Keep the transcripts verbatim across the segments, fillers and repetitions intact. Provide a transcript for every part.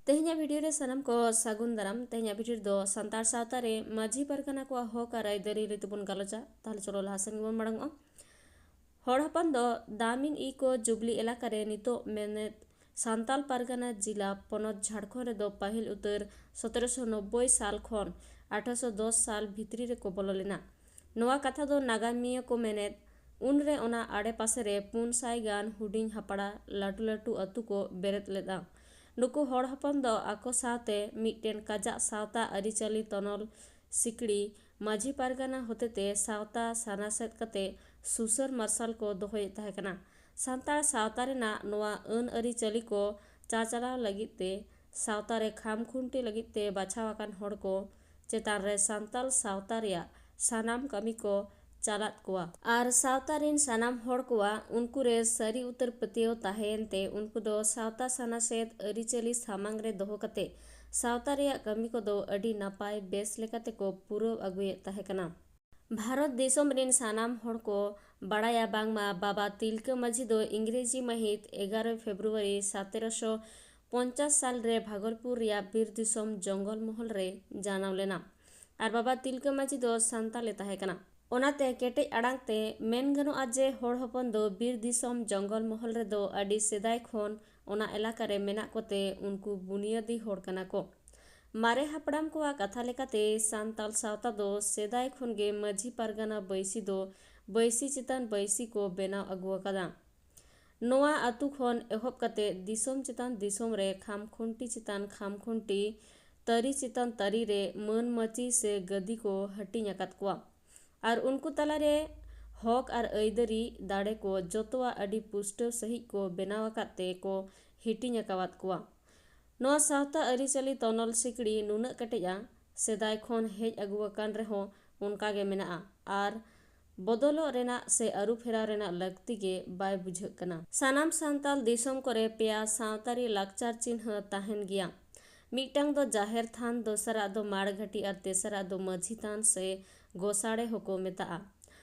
ᱛᱮᱦᱮᱧᱟᱜ ᱵᱷᱤᱰᱤᱭᱳ ᱨᱮ ᱥᱟᱱᱟᱢ ᱠᱚ ᱥᱟᱹᱜᱩᱱ ᱫᱟᱨᱟᱢ᱾ ᱛᱮᱦᱮᱧᱟᱜ ᱵᱷᱤᱰᱤᱭᱳ ᱨᱮᱫᱚ ᱥᱟᱱᱛᱟᱲ ᱥᱟᱶᱛᱟ ᱨᱮ ᱢᱟᱹᱡᱷᱤ ᱯᱟᱨᱜᱟᱱᱟ ᱠᱚᱣᱟᱜ ᱦᱚᱠ ᱟᱨ ᱟᱹᱭᱫᱟᱹᱨᱤ ᱞᱟᱹᱭ ᱛᱮᱵᱚᱱ ᱜᱟᱞᱚᱪᱟ᱾ ᱛᱟᱦᱞᱮ ᱪᱚᱞᱚ ᱞᱟᱦᱟ ᱥᱮᱱ ᱜᱮᱵᱚᱱ ᱢᱟᱲᱟᱝ ᱚᱜᱼᱟ᱾ ᱦᱚᱲ ᱦᱚᱯᱚᱱ ᱫᱚ ᱫᱟᱢᱤᱱ ᱤ ᱠᱚ ᱡᱩᱵᱽᱞᱤ ᱮᱞᱟᱠᱟ ᱨᱮ ᱱᱤᱛᱚᱜ ᱢᱮᱱᱮᱫ ᱥᱟᱱᱛᱟᱞ ᱯᱟᱨᱜᱟᱱᱟ ᱡᱤᱞᱟ ᱯᱚᱱᱚᱛ ᱡᱷᱟᱲᱠᱷᱚᱸᱰ ᱨᱮᱫᱚ ᱯᱟᱹᱦᱤᱞ ᱩᱛᱟᱹᱨ ᱥᱚᱛᱨᱚᱥᱚ ᱱᱚᱵᱵᱳᱭ ᱥᱟᱞ ᱠᱷᱚᱱ ᱟᱴᱷᱨᱚᱥᱚ ᱫᱚᱥ ᱥᱟᱞ ᱵᱷᱤᱛᱨᱤ ᱨᱮᱠᱚ ᱵᱚᱞᱚ ᱞᱮᱱᱟ᱾ ᱱᱚᱣᱟ ᱠᱟᱛᱷᱟ ᱫᱚ ᱱᱟᱜᱟᱢᱤᱭᱟᱹ ᱠᱚ ᱢᱮᱱᱮᱫ ᱩᱱᱨᱮ ᱚᱱᱟ ᱟᱲᱮᱯᱟᱥᱮ ᱨᱮ ᱯᱩᱱ ᱥᱟᱭ ᱜᱟᱱ ᱦᱩᱰᱤᱧ ᱦᱟᱯᱲᱟ ᱞᱟᱹᱴᱩ ᱞᱟᱹᱴᱩ ᱟᱹᱛᱩ ᱠᱚ ᱵᱮᱨᱮᱫ ᱞᱮᱫᱼᱟ᱾ ᱱᱩᱠᱩ ᱦᱚᱲ ᱦᱚᱯᱚᱱ ᱫᱚ ᱟᱠᱚ ᱥᱟᱶᱛᱮ ᱢᱤᱫᱴᱮᱱ ᱠᱟᱡᱟᱜ ᱥᱟᱶᱛᱟ ᱟᱹᱨᱤᱪᱟᱹᱞᱤ ᱛᱚᱱᱚᱞ ᱥᱤᱠᱲᱤ ᱢᱟᱹᱡᱷᱤ ᱯᱟᱨᱜᱟᱱᱟ ᱦᱚᱛᱮᱛᱮ ᱥᱟᱶᱛᱟ ᱥᱟᱱᱟᱥᱮᱫ ᱠᱟᱛᱮ ᱥᱩᱥᱟᱹᱨ ᱢᱟᱨᱥᱟᱞ ᱠᱚ ᱫᱚᱦᱚᱭᱮᱫ ᱛᱟᱦᱮᱸ ᱠᱟᱱᱟ᱾ ᱥᱟᱱᱛᱟᱲ ᱥᱟᱶᱛᱟ ᱨᱮᱱᱟᱜ ᱱᱚᱣᱟ ᱟᱹᱱ ᱟᱹᱨᱤᱪᱟᱹᱞᱤ ᱠᱚ ᱪᱟᱪᱟᱞᱟᱣ ᱞᱟᱹᱜᱤᱫ ᱛᱮ ᱥᱟᱶᱛᱟ ᱨᱮ ᱠᱷᱟᱢ ᱠᱷᱩᱱᱴᱤ ᱞᱟᱹᱜᱤᱫ ᱛᱮ ᱵᱟᱪᱷᱟᱣ ᱟᱠᱟᱱ ᱦᱚᱲ ᱠᱚ ᱪᱮᱛᱟᱱ ᱨᱮ ᱥᱟᱱᱛᱟᱞ ᱥᱟᱶᱛᱟ ᱨᱮᱭᱟᱜ ᱥᱟᱱᱟᱢ ᱠᱟᱹᱢᱤ ᱠᱚ ᱪᱟᱞᱟᱫ ᱠᱚᱣᱟ᱾ ᱟᱨ ᱥᱟᱶᱛᱟ ᱨᱤᱱ ᱥᱟᱱᱟᱢ ᱦᱚᱲ ᱠᱚᱣᱟᱜ ᱩᱱᱠᱩ ᱨᱮ ᱥᱟᱹᱨᱤ ᱩᱛᱟᱹᱨ ᱯᱟᱹᱛᱭᱟᱹᱣ ᱛᱟᱦᱮᱸᱭᱮᱱ ᱛᱮ ᱩᱱᱠᱩ ᱫᱚ ᱥᱟᱶᱛᱟ ᱥᱟᱱᱟᱥᱮᱫ ᱟᱹᱨᱤᱪᱟᱹᱞᱤ ᱥᱟᱢᱟᱝ ᱨᱮ ᱫᱚᱦᱚ ᱠᱟᱛᱮ ᱥᱟᱶᱛᱟ ᱨᱮᱭᱟᱜ ᱠᱟᱹᱢᱤ ᱠᱚᱫᱚ ᱟᱹᱰᱤ ᱱᱟᱯᱟᱭ ᱵᱮᱥ ᱞᱮᱠᱟ ᱛᱮᱠᱚ ᱯᱩᱨᱟᱹᱣ ᱟᱹᱜᱩᱭᱮᱫ ᱛᱟᱦᱮᱸ ᱠᱟᱱᱟ᱾ ᱵᱷᱟᱨᱚᱛ ᱫᱤᱥᱚᱢ ᱨᱤᱱ ᱥᱟᱱᱟᱢ ᱦᱚᱲ ᱠᱚ ᱵᱟᱲᱟᱭᱟ ᱵᱟᱝᱢᱟ ᱵᱟᱵᱟ ᱛᱤᱞᱠᱟᱹ ᱢᱟᱹᱡᱷᱤ ᱫᱚ ᱤᱝᱨᱮᱡᱤ ᱢᱟᱹᱦᱤᱛ ᱮᱜᱟᱨᱚᱭ ᱯᱷᱮᱵᱽᱨᱩᱣᱟᱨᱤ ᱥᱟᱛᱮᱨᱚᱥᱚ ᱯᱚᱧᱪᱟᱥ ᱥᱟᱞ ᱨᱮ ᱵᱷᱟᱜᱚᱞᱯᱩᱨ ᱨᱮᱭᱟᱜ ᱵᱤᱨ ᱫᱤᱥᱚᱢ ᱡᱚᱝᱜᱚᱞ ᱢᱚᱦᱚᱞ ᱨᱮ ᱡᱟᱱᱟᱢ ᱞᱮᱱᱟ᱾ ᱟᱨ ᱵᱟᱵᱟ ᱛᱤᱞᱠᱟᱹ ᱢᱟᱹᱡᱷᱤ ᱫᱚ ᱥᱟᱱᱛᱟᱞᱮ ᱛᱟᱦᱮᱸ ᱠᱟᱱᱟ᱾ ᱚᱱᱟᱛᱮ ᱠᱮᱴᱮᱡ ᱟᱲᱟᱝ ᱛᱮ ᱢᱮᱱ ᱜᱟᱱᱚᱜᱼᱟ ᱡᱮ ᱦᱚᱲ ᱦᱚᱯᱚᱱ ᱫᱚ ᱵᱤᱨ ᱫᱤᱥᱚᱢ ᱡᱚᱝᱜᱚᱞ ᱢᱚᱦᱚᱞ ᱨᱮᱫᱚ ᱟᱹᱰᱤ ᱥᱮᱫᱟᱭ ᱠᱷᱚᱱ ᱚᱱᱟ ᱮᱞᱟᱠᱟ ᱨᱮ ᱢᱮᱱᱟᱜ ᱠᱚᱛᱮ ᱩᱱᱠᱩ ᱵᱩᱱᱤᱭᱟᱹᱫᱤ ᱦᱚᱲ ᱠᱟᱱᱟ ᱠᱚ᱾ ᱢᱟᱨᱮ ᱦᱟᱯᱲᱟᱢ ᱠᱚᱣᱟᱜ ᱠᱟᱛᱷᱟ ᱞᱮᱠᱟᱛᱮ ᱥᱟᱱᱛᱟᱞ ᱥᱟᱶᱛᱟ ᱫᱚ ᱥᱮᱫᱟᱭ ᱠᱷᱚᱱ ᱜᱮ ᱢᱟᱹᱡᱷᱤ ᱯᱟᱨᱜᱟᱱᱟ ᱵᱟᱹᱭᱥᱤ ᱫᱚ ᱵᱟᱹᱭᱥᱤ ᱪᱮᱛᱟᱱ ᱵᱟᱹᱭᱥᱤ ᱠᱚ ᱵᱮᱱᱟᱣ ᱟᱹᱜᱩ ᱟᱠᱟᱫᱟ᱾ ᱱᱚᱣᱟ ᱟᱹᱛᱩ ᱠᱷᱚᱱ ᱮᱦᱚᱵ ᱠᱟᱛᱮ ᱫᱤᱥᱚᱢ ᱪᱮᱛᱟᱱ ᱫᱤᱥᱚᱢ ᱨᱮ ᱠᱷᱟᱢᱠᱷᱩᱱᱴᱤ ᱪᱮᱛᱟᱱ ᱠᱷᱟᱢᱠᱷᱩᱱᱴᱤ, ᱛᱟᱹᱨᱤ ᱪᱮᱛᱟᱱ ᱛᱟᱹᱨᱤ ᱨᱮ ᱢᱟᱹᱱ ᱢᱟᱹᱪᱤ ᱥᱮ ᱜᱟᱹᱫᱤ ᱠᱚ ᱦᱟᱹᱴᱤᱧ ᱟᱠᱟᱫ ᱠᱚᱣᱟ᱾ ᱟᱨ ᱩᱱᱠᱩ ᱛᱟᱞᱟᱨᱮ ᱦᱚᱠ ᱟᱨ ᱟᱹᱭᱫᱟᱹᱨᱤ ᱫᱟᱲᱮ ᱠᱚ ᱡᱚᱛᱚᱣᱟᱜ ᱟᱹᱰᱤ ᱯᱩᱥᱴᱟᱹᱣ ᱥᱟᱹᱦᱤᱡ ᱠᱚ ᱵᱮᱱᱟᱣ ᱟᱠᱟᱫ ᱛᱮ ᱠᱚ ᱦᱟᱹᱴᱤᱧ ᱟᱠᱟᱣᱟᱫ ᱠᱚᱣᱟ᱾ ᱱᱚᱣᱟ ᱥᱟᱶᱛᱟ ᱟᱹᱨᱤᱪᱟᱹᱞᱤ ᱛᱚᱱᱚᱞ ᱥᱤᱠᱲᱤ ᱱᱩᱱᱟᱹᱜ ᱠᱮᱴᱮᱡᱼᱟ, ᱥᱮᱫᱟᱭ ᱠᱷᱚᱱ ᱦᱮᱡ ᱟᱹᱜᱩ ᱟᱠᱟᱱ ᱨᱮᱦᱚᱸ ᱚᱱᱠᱟ ᱜᱮ ᱢᱮᱱᱟᱜᱼᱟ ᱟᱨ ᱵᱚᱫᱚᱞᱚᱜ ᱨᱮᱱᱟᱜ ᱥᱮ ᱟᱹᱨᱩ ᱯᱷᱮᱨᱟᱣ ᱨᱮᱱᱟᱜ ᱞᱟᱹᱠᱛᱤ ᱜᱮ ᱵᱟᱭ ᱵᱩᱡᱷᱟᱹᱜ ᱠᱟᱱᱟ᱾ ᱥᱟᱱᱟᱢ ᱥᱟᱱᱛᱟᱞ ᱫᱤᱥᱚᱢ ᱠᱚᱨᱮ ᱯᱮᱭᱟ ᱥᱟᱶᱛᱟᱨᱤ ᱞᱟᱠᱪᱟᱨ ᱪᱤᱱᱦᱟᱹ ᱛᱟᱦᱮᱱ ᱜᱮᱭᱟ᱾ ᱢᱤᱫᱴᱟᱝ ᱫᱚ ᱡᱟᱦᱮᱨ ᱛᱷᱟᱱ, ᱫᱚᱥᱟᱨᱟᱜ ᱫᱚ ᱢᱟᱲ ᱜᱷᱟᱹᱴᱤ ᱟᱨ ᱛᱮᱥᱟᱨᱟᱜ ᱫᱚ ᱢᱟᱹᱡᱷᱤ ᱛᱷᱟᱱ ᱥᱮ ᱜᱚᱥᱟᱲᱮ ᱦᱚᱸᱠᱚ ᱢᱮᱛᱟᱜᱼᱟ᱾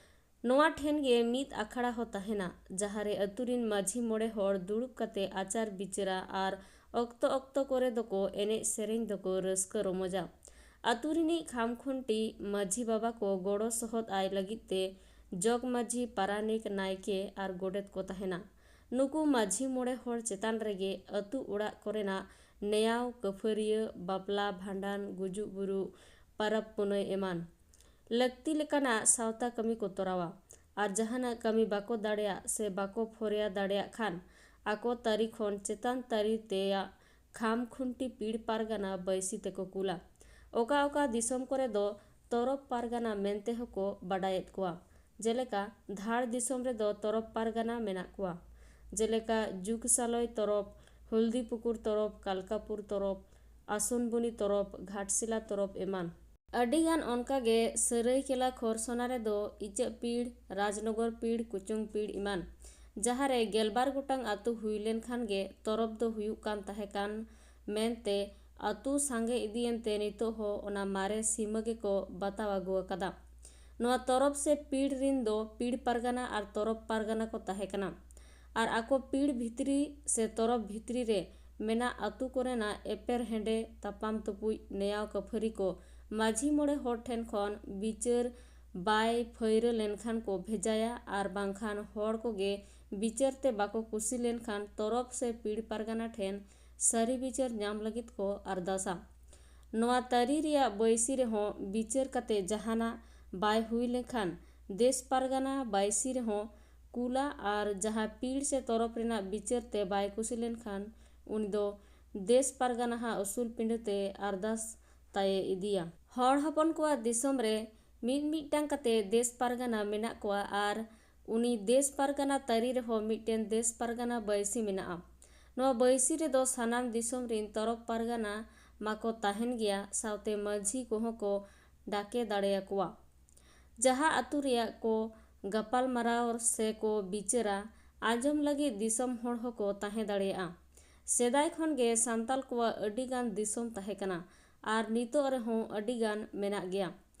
ᱱᱚᱣᱟ ᱴᱷᱮᱱ ᱜᱮ ᱢᱤᱫ ᱟᱠᱷᱲᱟ ᱦᱚᱸ ᱛᱟᱦᱮᱱᱟ, ᱡᱟᱦᱟᱸ ᱨᱮ ᱟᱹᱛᱩ ᱨᱤᱱ ᱢᱟᱹᱡᱷᱤ ᱢᱚᱬᱮ ᱦᱚᱲ ᱫᱩᱲᱩᱵ ᱠᱟᱛᱮ ᱟᱪᱟᱨ ᱵᱤᱪᱟᱹᱨᱟ ᱟᱨ ᱚᱠᱛᱚ ᱚᱠᱛᱚ ᱠᱚᱨᱮ ᱫᱚᱠᱚ ᱮᱱᱮᱡ ᱥᱮᱨᱮᱧ ᱫᱚᱠᱚ ᱨᱟᱹᱥᱠᱟᱹ ᱨᱚᱢᱚᱡᱟ᱾ ᱟᱹᱛᱩ ᱨᱤᱱᱤᱡ ᱠᱷᱟᱢᱠᱷᱩᱱᱴᱤ ᱢᱟᱹᱡᱷᱤ ᱵᱟᱵᱟ ᱠᱚ ᱜᱚᱲᱚ ᱥᱚᱦᱚᱫ ᱟᱭ ᱞᱟᱹᱜᱤᱫ ᱛᱮ ᱡᱚᱜᱽ ᱢᱟᱹᱡᱷᱤ, ᱯᱟᱨᱟᱱᱤᱠ, ᱱᱟᱭᱠᱮ ᱟᱨ ᱜᱚᱰᱮᱛ ᱠᱚ ᱛᱟᱦᱮᱱᱟ᱾ ᱱᱩᱠᱩ ᱢᱟᱹᱡᱷᱤ ᱢᱚᱬᱮ ᱦᱚᱲ ᱪᱮᱛᱟᱱ ᱨᱮᱜᱮ ᱟᱹᱛᱩ ᱚᱲᱟᱜ ᱠᱚᱨᱮᱱᱟᱜ ᱱᱮᱭᱟᱣ ᱠᱟᱹᱯᱷᱟᱹᱨᱤᱭᱟᱹ, ᱵᱟᱯᱞᱟ, ᱵᱷᱟᱸᱰᱟᱱ, ᱜᱩᱡᱩᱜ ᱵᱩᱨᱩᱜ, ᱯᱟᱨᱟᱵᱽ ᱯᱩᱱᱟᱹᱭ ᱮᱢᱟᱱ ᱞᱟᱹᱠᱛᱤ ᱞᱮᱠᱟᱱᱟᱜ ᱥᱟᱶᱛᱟ ᱠᱟᱹᱢᱤ ᱠᱚ ᱛᱚᱨᱟᱣᱟ᱾ ᱟᱨ ᱡᱟᱦᱟᱱᱟᱜ ᱠᱟᱹᱢᱤ ᱵᱟᱠᱚ ᱫᱟᱲᱮᱭᱟᱜ ᱥᱮ ᱵᱟᱠᱚ ᱯᱷᱚᱨᱭᱟ ᱫᱟᱲᱮᱭᱟᱜ ᱠᱷᱟᱱ ᱟᱠᱚ ᱛᱟᱹᱨᱤ ᱠᱷᱚᱱ ᱪᱮᱛᱟᱱ ᱛᱟᱹᱨᱤ ᱛᱮᱭᱟᱜ ᱠᱷᱟᱢ ᱠᱷᱩᱱᱴᱤ ᱯᱤᱲ ᱯᱟᱨᱜᱟᱱᱟ ᱵᱟᱹᱭᱥᱤ ᱛᱮᱠᱚ ᱠᱩᱞᱟ᱾ ᱚᱠᱟ ᱚᱠᱟ ᱫᱤᱥᱚᱢ ᱠᱚᱨᱮ ᱫᱚ ᱛᱚᱨᱚᱯ ᱯᱟᱨᱜᱟᱱᱟ ᱢᱮᱱᱛᱮ ᱦᱚᱸᱠᱚ ᱵᱟᱰᱟᱭᱮᱫ ᱠᱚᱣᱟ᱾ ᱡᱮᱞᱮᱠᱟ ᱫᱷᱟᱲ ᱫᱤᱥᱚᱢ ᱨᱮᱫᱚ ᱛᱚᱨᱚᱯ ᱯᱟᱨᱜᱟᱱᱟ ᱢᱮᱱᱟᱜ ᱠᱚᱣᱟ᱾ ᱡᱮᱞᱮᱠᱟ ᱡᱩᱜᱽᱥᱟᱞᱚᱭ ᱛᱚᱨᱚᱯ, ᱦᱚᱞᱫᱤᱯᱩᱠᱩᱨ ᱛᱚᱨᱚᱯ, ᱠᱟᱞᱠᱟᱯᱩᱨ ᱛᱚᱨᱚᱯ, ᱟᱥᱚᱱᱵᱩᱱᱤ ᱛᱚᱨᱚᱯ, ᱜᱷᱟᱴᱥᱤᱞᱟ ᱛᱚᱨᱚᱯ ᱮᱢᱟᱱ᱾ ᱟᱹᱰᱤᱜᱟᱱ ᱚᱱᱠᱟᱜᱮ ᱥᱟᱹᱨᱟᱹᱭᱠᱮᱞᱟ ᱠᱷᱚᱨᱥᱚᱱᱟ ᱨᱮᱫᱚ ᱤᱪᱟᱹᱜ ᱯᱤᱲ, ᱨᱟᱡᱽᱱᱚᱜᱚᱨ ᱯᱤᱲ, ᱠᱩᱪᱩᱝ ᱯᱤᱲ ᱮᱢᱟᱱ, ᱡᱟᱦᱟᱸᱨᱮ ᱜᱮᱞᱵᱟᱨ ᱜᱚᱴᱟᱝ ᱟᱹᱛᱩ ᱦᱩᱭ ᱞᱮᱱᱠᱷᱟᱱ ᱜᱮ ᱛᱚᱨᱚᱯ ᱫᱚ ᱦᱩᱭᱩᱜ ᱠᱟᱱ ᱛᱟᱦᱮᱸ ᱠᱟᱱ ᱢᱮᱱᱛᱮ ᱟᱹᱛᱩ ᱥᱟᱸᱜᱮ ᱤᱫᱤᱭᱮᱱᱛᱮ ᱱᱤᱛᱚᱜ ᱦᱚᱸ ᱚᱱᱟ ᱢᱟᱨᱮ ᱥᱤᱢᱟᱹ ᱜᱮᱠᱚ ᱵᱟᱛᱟᱣ ᱟᱹᱜᱩ ᱟᱠᱟᱫᱟ᱾ ᱱᱚᱣᱟ ᱛᱚᱨᱚᱯ ᱥᱮ ᱯᱤᱲ ᱨᱤᱱ ᱫᱚ ᱯᱤᱲ ᱯᱟᱨᱜᱟᱱᱟ ᱟᱨ ᱛᱚᱨᱚᱯ ᱯᱟᱨᱜᱟᱱᱟ ᱠᱚ ᱛᱟᱦᱮᱸ ᱠᱟᱱᱟ᱾ ᱟᱨ ᱟᱠᱚ ᱯᱤᱲ ᱵᱷᱤᱛᱨᱤ ᱥᱮ ᱛᱚᱨᱚᱯ ᱵᱷᱤᱛᱨᱤ ᱨᱮ ᱢᱮᱱᱟᱜ ᱟᱹᱛᱩ ᱠᱚᱨᱮᱱᱟᱜ ᱮᱯᱮᱨ ᱦᱮᱸᱰᱮ, ᱛᱟᱯᱟᱢ ᱛᱩᱯᱩᱡ, ᱱᱮᱭᱟᱣ ᱠᱟᱹᱯᱷᱟᱹᱨᱤ ᱠᱚ ᱢᱟᱹᱡᱷᱤ ᱢᱚᱬᱮ ᱦᱚᱲ ᱴᱷᱮᱱ ᱠᱷᱚᱱ ᱵᱤᱪᱟᱹᱨ ᱵᱟᱭ ᱯᱷᱟᱹᱭᱨᱟᱹ ᱞᱮᱱᱠᱷᱟᱱ ᱠᱚ ᱵᱷᱮᱡᱟᱭᱟ, ᱟᱨ ᱵᱟᱝᱠᱷᱟᱱ ᱦᱚᱲ ᱠᱚᱜᱮ ᱵᱤᱪᱟᱹᱨ ᱛᱮ ᱵᱟᱠᱚ ᱠᱩᱥᱤ ᱞᱮᱱᱠᱷᱟᱱ ᱛᱚᱨᱚᱯ ᱥᱮ ᱯᱤᱲ ᱯᱟᱨᱜᱟᱱᱟ ᱴᱷᱮᱱ ᱥᱟᱹᱨᱤ ᱵᱤᱪᱟᱹᱨ ᱧᱟᱢ ᱞᱟᱹᱜᱤᱫ ᱠᱚ ᱟᱨᱫᱟᱥᱟ᱾ ᱱᱚᱣᱟ ᱛᱟᱹᱨᱤ ᱨᱮᱭᱟᱜ ᱵᱟᱹᱭᱥᱤ ᱨᱮᱦᱚᱸ ᱵᱤᱪᱟᱹᱨ ᱠᱟᱛᱮ ᱡᱟᱦᱟᱱᱟᱜ ᱵᱟᱭ ᱦᱩᱭ ᱞᱮᱱᱠᱷᱟᱱ ᱫᱮᱥ ᱯᱟᱨᱜᱟᱱᱟ ᱵᱟᱹᱭᱥᱤ ᱨᱮᱦᱚᱸ ᱠᱩᱞᱟ, ᱟᱨ ᱡᱟᱦᱟᱸ ᱯᱤᱲ ᱥᱮ ᱛᱚᱨᱚᱯ ᱨᱮᱱᱟᱜ ᱵᱤᱪᱟᱹᱨ ᱛᱮ ᱵᱟᱭ ᱠᱩᱥᱤ ᱞᱮᱱᱠᱷᱟᱱ ᱩᱱᱤ ᱫᱚ ᱫᱮᱥ ᱯᱟᱨᱜᱟᱱᱟ ᱦᱟᱜ ᱩᱥᱩᱞ ᱯᱤᱸᱰᱟᱹ ᱛᱮ ᱟᱨᱫᱟᱥ ᱛᱟᱭᱮ ᱤᱫᱤᱭᱟ᱾ ᱦᱚᱲ ᱦᱚᱯᱚᱱ ᱠᱚᱣᱟᱜ ᱫᱤᱥᱚᱢ ᱨᱮ ᱢᱤᱫ ᱢᱤᱫᱴᱟᱝ ᱠᱟᱛᱮ ᱫᱮᱥ ᱯᱟᱨᱜᱟᱱᱟ ᱢᱮᱱᱟᱜ ᱠᱚᱣᱟ, ᱟᱨ ᱩᱱᱤ ᱫᱮᱥ ᱯᱟᱨᱜᱟᱱᱟ ᱛᱟᱹᱨᱤ ᱨᱮᱦᱚᱸ ᱢᱤᱫᱴᱮᱱ ᱫᱮᱥ ᱯᱟᱨᱜᱟᱱᱟ ᱵᱟᱹᱭᱥᱤ ᱢᱮᱱᱟᱜᱼᱟ᱾ ᱱᱚᱣᱟ ᱵᱟᱹᱭᱥᱤ ᱨᱮᱫᱚ ᱥᱟᱱᱟᱢ ᱫᱤᱥᱚᱢ ᱨᱤᱱ ᱛᱚᱨᱚᱯ ᱯᱟᱨᱜᱟᱱᱟ ᱢᱟᱠᱚ ᱛᱟᱦᱮᱱ ᱜᱮᱭᱟ, ᱥᱟᱶᱛᱮ ᱢᱟᱹᱡᱷᱤ ᱠᱚᱦᱚᱸ ᱠᱚ ᱰᱟᱠᱮ ᱫᱟᱲᱮᱭᱟᱠᱚᱣᱟ᱾ ᱡᱟᱦᱟᱸ ᱟᱹᱛᱩ ᱨᱮᱭᱟᱜ ᱠᱚ ᱜᱟᱯᱟᱞ ᱢᱟᱨᱟᱣ ᱥᱮ ᱠᱚ ᱵᱤᱪᱟᱹᱨᱟ, ᱟᱸᱡᱚᱢ ᱞᱟᱹᱜᱤᱫ ᱫᱤᱥᱚᱢ ᱦᱚᱲ ᱦᱚᱸᱠᱚ ᱛᱟᱦᱮᱸ ᱫᱟᱲᱮᱭᱟᱜᱼᱟ᱾ ᱥᱮᱫᱟᱭ ᱠᱷᱚᱱ ᱜᱮ ᱥᱟᱱᱛᱟᱞ ᱠᱚᱣᱟᱜ ᱟᱹᱰᱤ ᱜᱟᱱ ᱫᱤᱥᱚᱢ ᱛᱟᱦᱮᱸ ᱠᱟᱱᱟ, ᱟᱨ ᱱᱤᱛᱚᱜ ᱨᱮᱦᱚᱸ ᱟᱹᱰᱤ ᱜᱟᱱ ᱢᱮᱱᱟᱜ ᱜᱮᱭᱟ᱾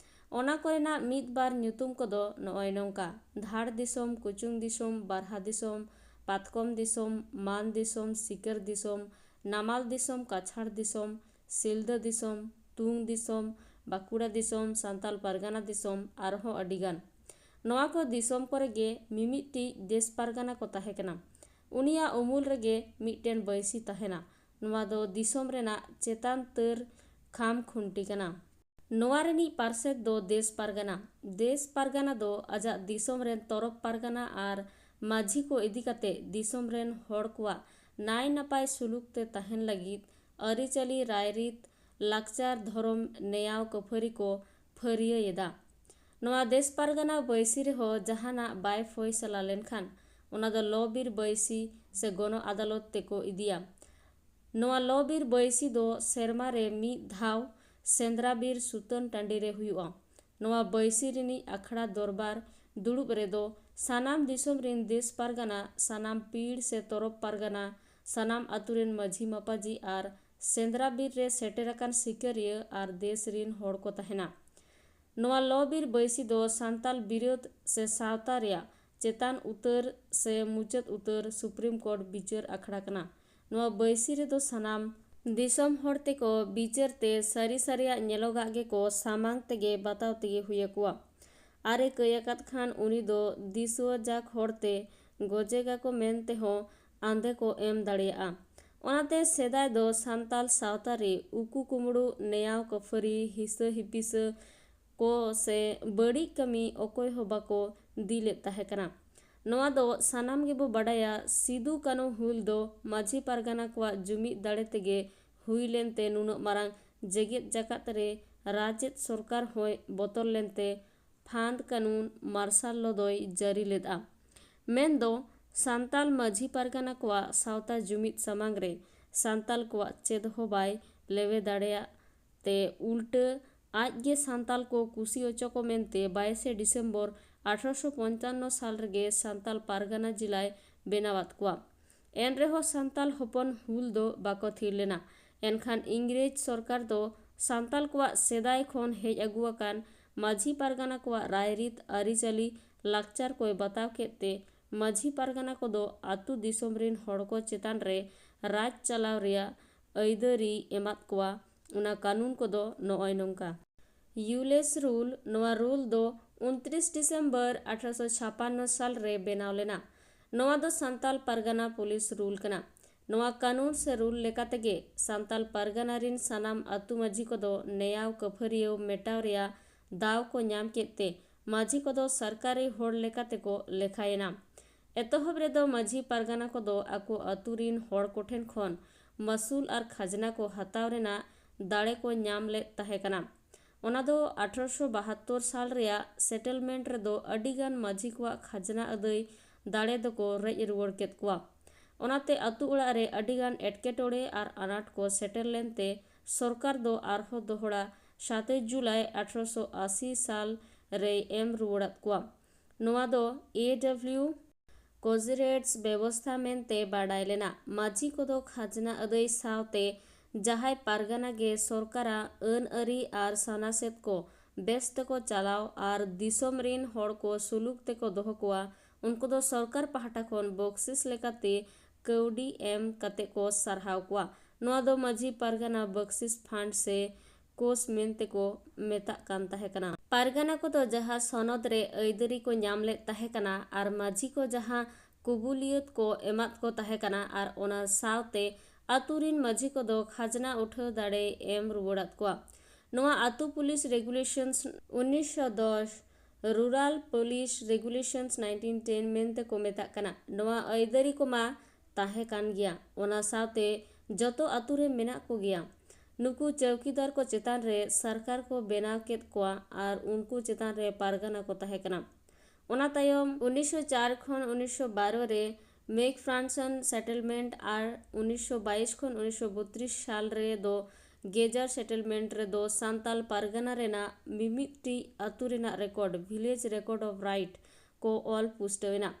ᱚᱱᱟ ᱠᱚᱨᱮᱱᱟᱜ ᱢᱤᱫ ᱵᱟᱨ ᱧᱩᱛᱩᱢ ᱠᱚᱫᱚ ᱱᱚᱜᱼᱚᱭ ᱱᱚᱝᱠᱟ: ᱫᱷᱟᱲ ᱫᱤᱥᱚᱢ, ᱠᱩᱪᱩᱝ ᱫᱤᱥᱚᱢ, ᱵᱟᱨᱦᱟ ᱫᱤᱥᱚᱢ, ᱯᱟᱛᱠᱚᱢ ᱫᱤᱥᱚᱢ, ᱢᱟᱱ ᱫᱤᱥᱚᱢ, ᱥᱤᱠᱟᱹᱨ ᱫᱤᱥᱚᱢ, ᱱᱟᱢᱟᱞ ᱫᱤᱥᱚᱢ, ᱠᱟᱪᱷᱟᱲ ᱫᱤᱥᱚᱢ, ᱥᱤᱞᱫᱟᱹ ᱫᱤᱥᱚᱢ, ᱛᱩᱝ ᱫᱤᱥᱚᱢ, ᱵᱟᱸᱠᱩᱲᱟ ᱫᱤᱥᱚᱢ, ᱥᱟᱱᱛᱟᱞ ᱯᱟᱨᱜᱟᱱᱟ ᱫᱤᱥᱚᱢ, ᱟᱨᱦᱚᱸ ᱟᱹᱰᱤᱜᱟᱱ᱾ ᱱᱚᱣᱟ ᱠᱚ ᱫᱤᱥᱚᱢ ᱠᱚᱨᱮ ᱜᱮ ᱢᱤᱢᱤᱫᱴᱤᱡ ᱫᱮᱥ ᱯᱟᱨᱜᱟᱱᱟ ᱠᱚ ᱛᱟᱦᱮᱸ ᱠᱟᱱᱟ᱾ ᱩᱱᱤᱭᱟᱜ ᱩᱢᱩᱞ ᱨᱮᱜᱮ ᱢᱤᱫᱴᱮᱱ ᱵᱟᱹᱭᱥᱤ ᱛᱟᱦᱮᱱᱟ᱾ ᱱᱚᱣᱟ ᱫᱚ ᱫᱤᱥᱚᱢ ᱨᱮᱱᱟᱜ ᱪᱮᱛᱟᱱ ᱛᱟᱹᱨ ᱠᱷᱟᱢ ᱠᱷᱩᱱᱴᱤ ᱠᱟᱱᱟ᱾ ᱱᱚᱣᱟ ᱨᱤᱱᱤᱡ ᱯᱟᱨᱥᱮᱛ ᱫᱚ ᱫᱮᱥ ᱯᱟᱨᱜᱟᱱᱟ᱾ ᱫᱮᱥ ᱯᱟᱨᱜᱟᱱᱟ ᱫᱚ ᱟᱡᱟᱜ ᱫᱤᱥᱚᱢ ᱨᱮᱱ ᱛᱚᱨᱚᱯ ᱯᱟᱨᱜᱟᱱᱟ ᱟᱨ ᱢᱟᱹᱡᱷᱤ ᱠᱚ ᱤᱫᱤ ᱠᱟᱛᱮ ᱫᱤᱥᱚᱢ ᱨᱮᱱ ᱦᱚᱲ ᱠᱚᱣᱟᱜ ᱱᱟᱭ ᱱᱟᱯᱟᱭ ᱥᱩᱞᱩᱠ ᱛᱮ ᱛᱟᱦᱮᱱ ᱞᱟᱹᱜᱤᱫ ᱟᱹᱨᱤᱪᱟᱹᱞᱤ, ᱨᱟᱭᱨᱤᱛ, ᱞᱟᱠᱪᱟᱨ, ᱫᱷᱚᱨᱚᱢ, ᱱᱮᱭᱟᱣ ᱠᱟᱹᱯᱷᱟᱹᱨᱤ ᱠᱚ ᱯᱷᱟᱹᱨᱭᱟᱹᱭᱮᱫᱟ᱾ ᱱᱚᱣᱟ ᱫᱮᱥ ᱯᱟᱨᱜᱟᱱᱟ ᱵᱟᱹᱭᱥᱤ ᱨᱮᱦᱚᱸ ᱡᱟᱦᱟᱱᱟᱜ ᱵᱟᱭ ᱯᱷᱚᱭᱥᱟᱞᱟ ᱞᱮᱱᱠᱷᱟᱱ ᱚᱱᱟ ᱫᱚ ᱞᱚ ᱵᱤᱨ ᱵᱟᱹᱭᱥᱤ ᱥᱮ ᱜᱚᱱᱚ ᱟᱫᱟᱞᱚᱛ ᱛᱮᱠᱚ ᱤᱫᱤᱭᱟ᱾ ᱱᱚᱣᱟ ᱞᱚ ᱵᱤᱨ ᱵᱟᱹᱭᱥᱤ ᱫᱚ ᱥᱮᱨᱢᱟ ᱨᱮ ᱢᱤᱫ ᱫᱷᱟᱣ ᱥᱮᱸᱫᱽᱨᱟ ᱵᱤᱨ ᱥᱩᱛᱟᱹᱱ ᱴᱟᱺᱰᱤ ᱨᱮ ᱦᱩᱭᱩᱜᱼᱟ᱾ ᱱᱚᱣᱟ ᱵᱟᱹᱭᱥᱤ ᱨᱤᱱᱤᱡ ᱟᱠᱷᱲᱟ ᱫᱚᱨᱵᱟᱨ ᱫᱩᱲᱩᱵ ᱨᱮᱫᱚ ᱥᱟᱱᱟᱢ ᱫᱤᱥᱚᱢ ᱨᱤᱱ ᱫᱮᱥ ᱯᱟᱨᱜᱟᱱᱟ, ᱥᱟᱱᱟᱢ ᱯᱤᱲ ᱥᱮ ᱛᱚᱨᱚᱯ ᱯᱟᱨᱜᱟᱱᱟ, ᱥᱟᱱᱟᱢ ᱟᱹᱛᱩ ᱨᱤᱱ ᱢᱟᱹᱡᱷᱤ ᱢᱟᱯᱟᱡᱤ ᱟᱨ ᱥᱮᱸᱫᱽᱨᱟ ᱵᱤᱨ ᱨᱮ ᱥᱮᱴᱮᱨ ᱟᱠᱟᱱ ᱥᱤᱠᱟᱹᱨᱤᱭᱟᱹ ᱟᱨ ᱫᱮᱥ ᱨᱤᱱ ᱦᱚᱲ ᱠᱚ ᱛᱟᱦᱮᱱᱟ᱾ ᱱᱚᱣᱟ ᱞᱚ ᱵᱤᱨ ᱵᱟᱹᱭᱥᱤ ᱫᱚ ᱥᱟᱱᱛᱟᱞ ᱵᱤᱨᱟᱹᱫ ᱥᱮ ᱥᱟᱶᱛᱟ ᱨᱮᱭᱟᱜ ᱪᱮᱛᱟᱱ ᱩᱛᱟᱹᱨ ᱥᱮ ᱢᱩᱪᱟᱹᱫ ᱩᱛᱟᱹᱨ ᱥᱩᱯᱨᱤᱢ ᱠᱳᱨᱴ ᱵᱤᱪᱟᱹᱨ ᱟᱠᱷᱲᱟ ᱠᱟᱱᱟ᱾ ᱱᱚᱣᱟ ᱵᱟᱹᱭᱥᱤ ᱨᱮᱫᱚ ᱥᱟᱱᱟᱢ ᱫᱤᱥᱚᱢ ᱦᱚᱲ ᱛᱮᱠᱚ ᱵᱤᱪᱟᱹᱨ ᱛᱮ ᱥᱟᱹᱨᱤ ᱥᱟᱹᱨᱤᱭᱟᱜ ᱧᱮᱞᱚᱜᱟᱜ ᱜᱮᱠᱚ ᱥᱟᱢᱟᱝ ᱛᱮᱜᱮ ᱵᱟᱛᱟᱣ ᱛᱮᱜᱮ ᱦᱩᱭ ᱟᱠᱚᱣᱟ᱾ ᱟᱨᱮ ᱠᱟᱹᱭ ᱟᱠᱟᱫ ᱠᱷᱟᱱ ᱩᱱᱤ ᱫᱚ ᱫᱤᱥᱩᱣᱟᱹ ᱡᱟᱠ ᱦᱚᱲ ᱛᱮ ᱜᱚᱡᱮ ᱜᱟᱠᱚ ᱢᱮᱱ ᱛᱮᱦᱚᱸ ᱟᱸᱫᱮ ᱠᱚ ᱮᱢ ᱫᱟᱲᱮᱭᱟᱜᱼᱟ᱾ ᱚᱱᱟᱛᱮ ᱥᱮᱫᱟᱭ ᱫᱚ ᱥᱟᱱᱛᱟᱞ ᱥᱟᱶᱛᱟ ᱨᱮ ᱩᱠᱩ ᱠᱩᱢᱲᱩ, ᱱᱮᱭᱟᱣ ᱠᱟᱹᱯᱷᱟᱹᱨᱤ, ᱦᱤᱥᱟᱹ ᱦᱤᱯᱤᱥᱟᱹ ᱠᱚ ᱥᱮ ᱵᱟᱹᱲᱤᱡ ᱠᱟᱹᱢᱤ ᱚᱠᱚᱭ ᱦᱚᱸ ᱵᱟᱠᱚ ᱫᱤᱞᱮᱫ ᱛᱟᱦᱮᱸ ᱠᱟᱱᱟ᱾ ᱱᱚᱣᱟ ᱫᱚ ᱥᱟᱱᱟᱢ ᱜᱮᱵᱚ ᱵᱟᱰᱟᱭᱟ, ᱥᱤᱫᱩ ᱠᱟᱹᱱᱦᱩ ᱦᱩᱞ ᱫᱚ ᱢᱟᱹᱡᱷᱤ ᱯᱟᱨᱜᱟᱱᱟ ᱠᱚᱣᱟᱜ ᱡᱩᱢᱤᱫ ᱫᱟᱲᱮ ᱛᱮᱜᱮ ᱦᱩᱭ ᱞᱮᱱᱛᱮ ᱱᱩᱱᱟᱹᱜ ᱢᱟᱨᱟᱝ ᱡᱮᱜᱮᱛ ᱡᱟᱠᱟᱛ ᱨᱮ ᱨᱟᱡᱽᱮᱫ ᱥᱚᱨᱠᱟᱨ ᱦᱚᱸᱭ ᱵᱚᱛᱚᱨ ᱞᱮᱱᱛᱮ ᱯᱷᱟᱸᱫᱽ ᱠᱟᱹᱱᱩᱱ ᱢᱟᱨᱥᱟᱞ ᱞᱚ ᱫᱚᱭ ᱡᱟᱹᱨᱤ ᱞᱮᱫᱼᱟ᱾ ᱢᱮᱱᱫᱚ ᱥᱟᱱᱛᱟᱞ ᱢᱟᱹᱡᱷᱤ ᱯᱟᱨᱜᱟᱱᱟ ᱠᱚᱣᱟᱜ ᱥᱟᱶᱛᱟ ᱡᱩᱢᱤᱫ ᱥᱟᱢᱟᱝ ᱨᱮ ᱥᱟᱱᱛᱟᱞ ᱠᱚᱣᱟᱜ ᱪᱮᱫ ᱦᱚᱸ ᱵᱟᱭ ᱞᱮᱣᱮ ᱫᱟᱲᱮᱭᱟᱜ ᱛᱮ ᱩᱞᱴᱟᱹ ᱟᱡ ᱜᱮ ᱥᱟᱱᱛᱟᱞ ᱠᱚ ᱠᱩᱥᱤ ᱚᱪᱚ ᱠᱚ ᱢᱮᱱᱛᱮ ᱵᱟᱭᱤᱥᱮ ᱰᱤᱥᱮᱢᱵᱚᱨ ᱟᱴᱷᱨᱚᱥᱚ ᱯᱚᱧᱪᱟᱱᱱᱚ ᱥᱟᱞ ᱨᱮᱜᱮ ᱥᱟᱱᱛᱟᱞ ᱯᱟᱨᱜᱟᱱᱟ ᱡᱤᱞᱟᱭ ᱵᱮᱱᱟᱣᱟᱫ ᱠᱚᱣᱟ᱾ ᱮᱱ ᱨᱮᱦᱚᱸ ᱥᱟᱱᱛᱟᱞ ᱦᱚᱯᱚᱱ ᱦᱩᱞ ᱫᱚ ᱵᱟᱠᱚ ᱛᱷᱤᱨ ᱞᱮᱱᱟ᱾ ᱮᱱᱠᱷᱟᱱ ᱤᱝᱨᱮᱡᱽ ᱥᱚᱨᱠᱟᱨ ᱫᱚ ᱥᱟᱱᱛᱟᱞ ᱠᱚᱣᱟᱜ ᱥᱮᱫᱟᱭ ᱠᱷᱚᱱ ᱦᱮᱡ ᱟᱹᱜᱩ ᱟᱠᱟᱱ ᱢᱟᱹᱡᱷᱤ ᱯᱟᱨᱜᱟᱱᱟ ᱠᱚᱣᱟᱜ ᱨᱟᱭᱨᱤᱛ, ᱟᱹᱨᱤᱪᱟᱹᱞᱤ, ᱞᱟᱠᱪᱟᱨ ᱠᱚᱭ ᱵᱟᱛᱟᱣ ᱠᱮᱫ ᱛᱮ ᱢᱟᱹᱡᱷᱤ ᱯᱟᱨᱜᱟᱱᱟ ᱠᱚᱫᱚ ᱟᱹᱛᱩ ᱫᱤᱥᱚᱢ ᱨᱤᱱ ᱦᱚᱲ ᱠᱚ ᱪᱮᱛᱟᱱ ᱨᱮ ᱨᱟᱡᱽ ᱪᱟᱞᱟᱣ ᱨᱮᱭᱟᱜ ᱟᱹᱭᱫᱟᱹᱨᱤ ᱮᱢᱟᱫ ᱠᱚᱣᱟ᱾ ᱚᱱᱟ ᱠᱟᱹᱱᱩᱱ ᱠᱚᱫᱚ ᱱᱚᱜᱼᱚᱭ ᱱᱚᱝᱠᱟ᱾ ᱭᱩᱞᱮᱥ ᱨᱩᱞ, ᱱᱚᱣᱟ ᱨᱩᱞ ᱫᱚ ᱩᱱᱛᱨᱤᱥ ᱰᱤᱥᱮᱢᱵᱚᱨ ᱟᱴᱷᱨᱚᱥᱚ ᱪᱷᱟᱯᱟᱱᱱᱚ ᱥᱟᱞ ᱨᱮ ᱵᱮᱱᱟᱣ ᱞᱮᱱᱟ᱾ ᱱᱚᱣᱟ ᱫᱚ ᱥᱟᱱᱛᱟᱞ ᱯᱟᱨᱜᱟᱱᱟ ᱯᱩᱞᱤᱥ ᱨᱩᱞ ᱠᱟᱱᱟ᱾ ᱱᱚᱣᱟ ᱠᱟᱹᱱᱩᱱ ᱥᱮ ᱨᱩᱞ ᱞᱮᱠᱟ ᱛᱮᱜᱮ ᱥᱟᱱᱛᱟᱞ ᱯᱟᱨᱜᱟᱱᱟ ᱨᱤᱱ ᱥᱟᱱᱟᱢ ᱟᱹᱛᱩ ᱢᱟᱹᱡᱷᱤ ᱠᱚᱫᱚ ᱱᱮᱭᱟᱣ ᱠᱟᱹᱯᱷᱟᱹᱨᱤᱭᱟᱹᱣ ᱢᱮᱴᱟᱣ ᱨᱮᱭᱟᱜ ᱫᱟᱣ ᱠᱚ ᱧᱟᱢ ᱠᱮᱫ ᱛᱮ ᱢᱟᱹᱡᱷᱤ ᱠᱚᱫᱚ ᱥᱚᱨᱠᱟᱨᱤ ᱦᱚᱲ ᱞᱮᱠᱟ ᱛᱮᱠᱚ ᱞᱮᱠᱷᱟᱭᱮᱱᱟ᱾ ᱮᱛᱚᱦᱚᱵ ᱨᱮᱫᱚ ᱢᱟᱹᱡᱷᱤ ᱯᱟᱨᱜᱟᱱᱟ ᱠᱚᱫᱚ ᱟᱠᱚ ᱟᱹᱛᱩ ᱨᱤᱱ ᱦᱚᱲ ᱠᱚᱴᱷᱮᱱ ᱠᱷᱚᱱ ᱢᱟᱹᱥᱩᱞ ᱟᱨ ᱠᱷᱟᱡᱽᱱᱟ ᱠᱚ ᱦᱟᱛᱟᱣ ᱨᱮᱱᱟᱜ ᱫᱟᱲᱮ ᱠᱚ ᱧᱟᱢ ᱞᱮᱫ ᱛᱟᱦᱮᱸ ᱠᱟᱱᱟ᱾ ᱚᱱᱟ ᱫᱚ ᱟᱴᱷᱨᱚᱥᱚ ᱵᱟᱦᱟᱛᱛᱳᱨ ᱥᱟᱞ ᱨᱮᱭᱟᱜ ᱥᱮᱴᱮᱞᱢᱮᱱᱴ ᱨᱮᱫᱚ ᱟᱹᱰᱤ ᱜᱟᱱ ᱢᱟᱹᱡᱷᱤ ᱠᱚᱣᱟᱜ ᱠᱷᱟᱡᱽᱱᱟ ᱟᱹᱫᱟᱹᱭ ᱫᱟᱲᱮ ᱫᱚᱠᱚ ᱨᱮᱡ ᱨᱩᱣᱟᱹᱲ ᱠᱮᱫ ᱠᱚᱣᱟ᱾ ᱚᱱᱟᱛᱮ ᱟᱹᱛᱩ ᱚᱲᱟᱜ ᱨᱮ ᱟᱹᱰᱤ ᱜᱟᱱ ᱮᱴᱠᱮᱴᱚᱬᱮ ᱟᱨ ᱟᱱᱟᱴ ᱠᱚ ᱥᱮᱴᱮᱨ ᱞᱮᱱᱛᱮ ᱥᱚᱨᱠᱟᱨ ᱫᱚ ᱟᱨᱦᱚᱸ ᱫᱚᱦᱲᱟ ᱥᱟᱛᱮᱭ ᱡᱩᱞᱟᱭ ᱟᱴᱷᱨᱚᱥᱚ ᱟᱥᱤ ᱥᱟᱞ ᱨᱮᱭ ᱮᱢ ᱨᱩᱣᱟᱹᱲᱟᱫ ᱠᱚᱣᱟ᱾ ᱱᱚᱣᱟ ᱫᱚ ᱮ ᱰᱟᱵᱽᱞᱤᱭᱩ ᱠᱚᱡᱤᱨᱮᱴᱥ ᱵᱮᱵᱚᱥᱛᱷᱟ ᱢᱮᱱᱛᱮ ᱵᱟᱰᱟᱭ ᱞᱮᱱᱟ᱾ ᱢᱟᱹᱡᱷᱤ ᱠᱚᱫᱚ ᱠᱷᱟᱡᱽᱱᱟ ᱟᱹᱫᱟᱹᱭ ᱥᱟᱶᱛᱮ ᱡᱟᱦᱟᱸᱭ ᱯᱟᱨᱜᱟᱱᱟ ᱜᱮ ᱥᱚᱨᱠᱟᱨᱟᱜ ᱟᱹᱱ ᱟᱹᱨᱤ ᱟᱨ ᱥᱟᱱᱟᱥᱮᱫ ᱠᱚ ᱵᱮᱥ ᱛᱮᱠᱚ ᱪᱟᱞᱟᱣ ᱟᱨ ᱫᱤᱥᱚᱢ ᱨᱤᱱ ᱦᱚᱲ ᱠᱚ ᱥᱩᱞᱩᱠ ᱛᱮᱠᱚ ᱫᱚᱦᱚ ᱠᱚᱣᱟ, ᱩᱱᱠᱩ ᱫᱚ ᱥᱚᱨᱠᱟᱨ ᱯᱟᱦᱴᱟ ᱠᱷᱚᱱ ᱵᱚᱠᱥᱤᱥ ᱞᱮᱠᱟᱛᱮ ᱠᱟᱹᱣᱰᱤ ᱮᱢ ᱠᱟᱛᱮ ᱠᱚ ᱥᱟᱨᱦᱟᱣ ᱠᱚᱣᱟ᱾ ᱱᱚᱣᱟ ᱫᱚ ᱢᱟᱹᱡᱷᱤ ᱯᱟᱨᱜᱟᱱᱟ ᱵᱚᱠᱥᱤᱥ ᱯᱷᱟᱱᱰ ᱥᱮ ᱠᱳᱥ ᱢᱮᱱᱛᱮ ᱠᱚ ᱢᱮᱛᱟᱜ ᱠᱟᱱ ᱛᱟᱦᱮᱸ ᱠᱟᱱᱟ᱾ ᱯᱟᱨᱜᱟᱱᱟ ᱠᱚᱫᱚ ᱡᱟᱦᱟᱸ ᱥᱚᱱᱚᱫ ᱨᱮ ᱟᱹᱭᱫᱟᱹᱨᱤ ᱠᱚ ᱧᱟᱢ ᱞᱮᱫ ᱛᱟᱦᱮᱸ ᱠᱟᱱᱟ ᱟᱨ ᱢᱟᱹᱡᱷᱤ ᱠᱚ ᱡᱟᱦᱟᱸ ᱠᱩᱵᱩᱞᱤᱭᱟᱹᱛ ᱠᱚ ᱮᱢᱟᱫ ᱠᱚ ᱛᱟᱦᱮᱸ ᱠᱟᱱᱟ ᱟᱨ ᱚᱱᱟ ᱥᱟᱶᱛᱮ ᱟᱹᱛᱩ ᱨᱤᱱ ᱢᱟᱹᱡᱷᱤ ᱠᱚᱫᱚ ᱠᱷᱟᱡᱽᱱᱟ ᱩᱴᱷᱟᱹᱣ ᱫᱟᱲᱮᱭ ᱮᱢ ᱨᱩᱣᱟᱹᱲᱟᱫ ᱠᱚᱣᱟ᱾ ᱱᱚᱣᱟ ᱟᱹᱛᱩ ᱯᱩᱞᱤᱥ ᱨᱮᱜᱩᱞᱮᱥᱚᱱᱥ ᱩᱱᱤᱥᱥᱚ ᱫᱚᱥ, ᱨᱩᱨᱟᱞ ᱯᱩᱞᱤᱥ ᱨᱮᱜᱩᱞᱮᱥᱚᱱᱥ ᱱᱟᱭᱤᱱᱴᱤᱱ ᱴᱮᱱ ᱢᱮᱱᱛᱮ ᱠᱚ ᱢᱮᱛᱟᱜ ᱠᱟᱱᱟ᱾ ᱱᱚᱣᱟ ᱟᱹᱭᱫᱟᱹᱨᱤ ᱠᱚᱢᱟ ᱛᱟᱦᱮᱸ ᱠᱟᱱ ᱜᱮᱭᱟ, ᱚᱱᱟ ᱥᱟᱶᱛᱮ ᱡᱚᱛᱚ ᱟᱹᱛᱩ ᱨᱮ ᱢᱮᱱᱟᱜ ᱠᱚᱜᱮᱭᱟ᱾ ᱱᱩᱠᱩ ᱪᱟᱹᱣᱠᱤᱫᱟᱨ ᱠᱚ ᱪᱮᱛᱟᱱ ᱨᱮ ᱥᱚᱨᱠᱟᱨ ᱠᱚ ᱵᱮᱱᱟᱣ ᱠᱮᱫ ᱠᱚᱣᱟ ᱟᱨ ᱩᱱᱠᱩ ᱪᱮᱛᱟᱱ ᱨᱮ ᱯᱟᱨᱜᱟᱱᱟ ᱠᱚ ᱛᱟᱦᱮᱸ ᱠᱟᱱᱟ᱾ ᱚᱱᱟ ᱛᱟᱭᱚᱢ ᱩᱱᱤᱥᱥᱚ ᱪᱟᱨ ᱠᱷᱚᱱ ᱩᱱᱤᱥᱥᱚ ᱵᱟᱨᱚ ᱨᱮ ᱢᱮᱠ ᱯᱷᱨᱟᱱᱥᱚᱱ ᱥᱮᱴᱮᱞᱢᱮᱱᱴ ᱟᱨ ᱩᱱᱤᱥᱥᱚ ᱵᱟᱭᱤᱥ ᱠᱷᱚᱱ ᱩᱱᱤᱥᱥᱚ ᱵᱚᱛᱨᱤᱥ ᱥᱟᱞ ᱨᱮ ᱫᱚ ᱜᱮᱡᱟᱨ ᱥᱮᱴᱮᱞᱢᱮᱱᱴ ᱨᱮᱫᱚ ᱥᱟᱱᱛᱟᱞ ᱯᱟᱨᱜᱟᱱᱟ ᱨᱮᱱᱟᱜ ᱢᱤᱢᱤᱫᱴᱤᱡ ᱟᱹᱛᱩ ᱨᱮᱱᱟᱜ record, village record of right, ᱠᱚ ᱚᱞ ᱯᱩᱥᱴᱟᱹᱣ ᱮᱱᱟ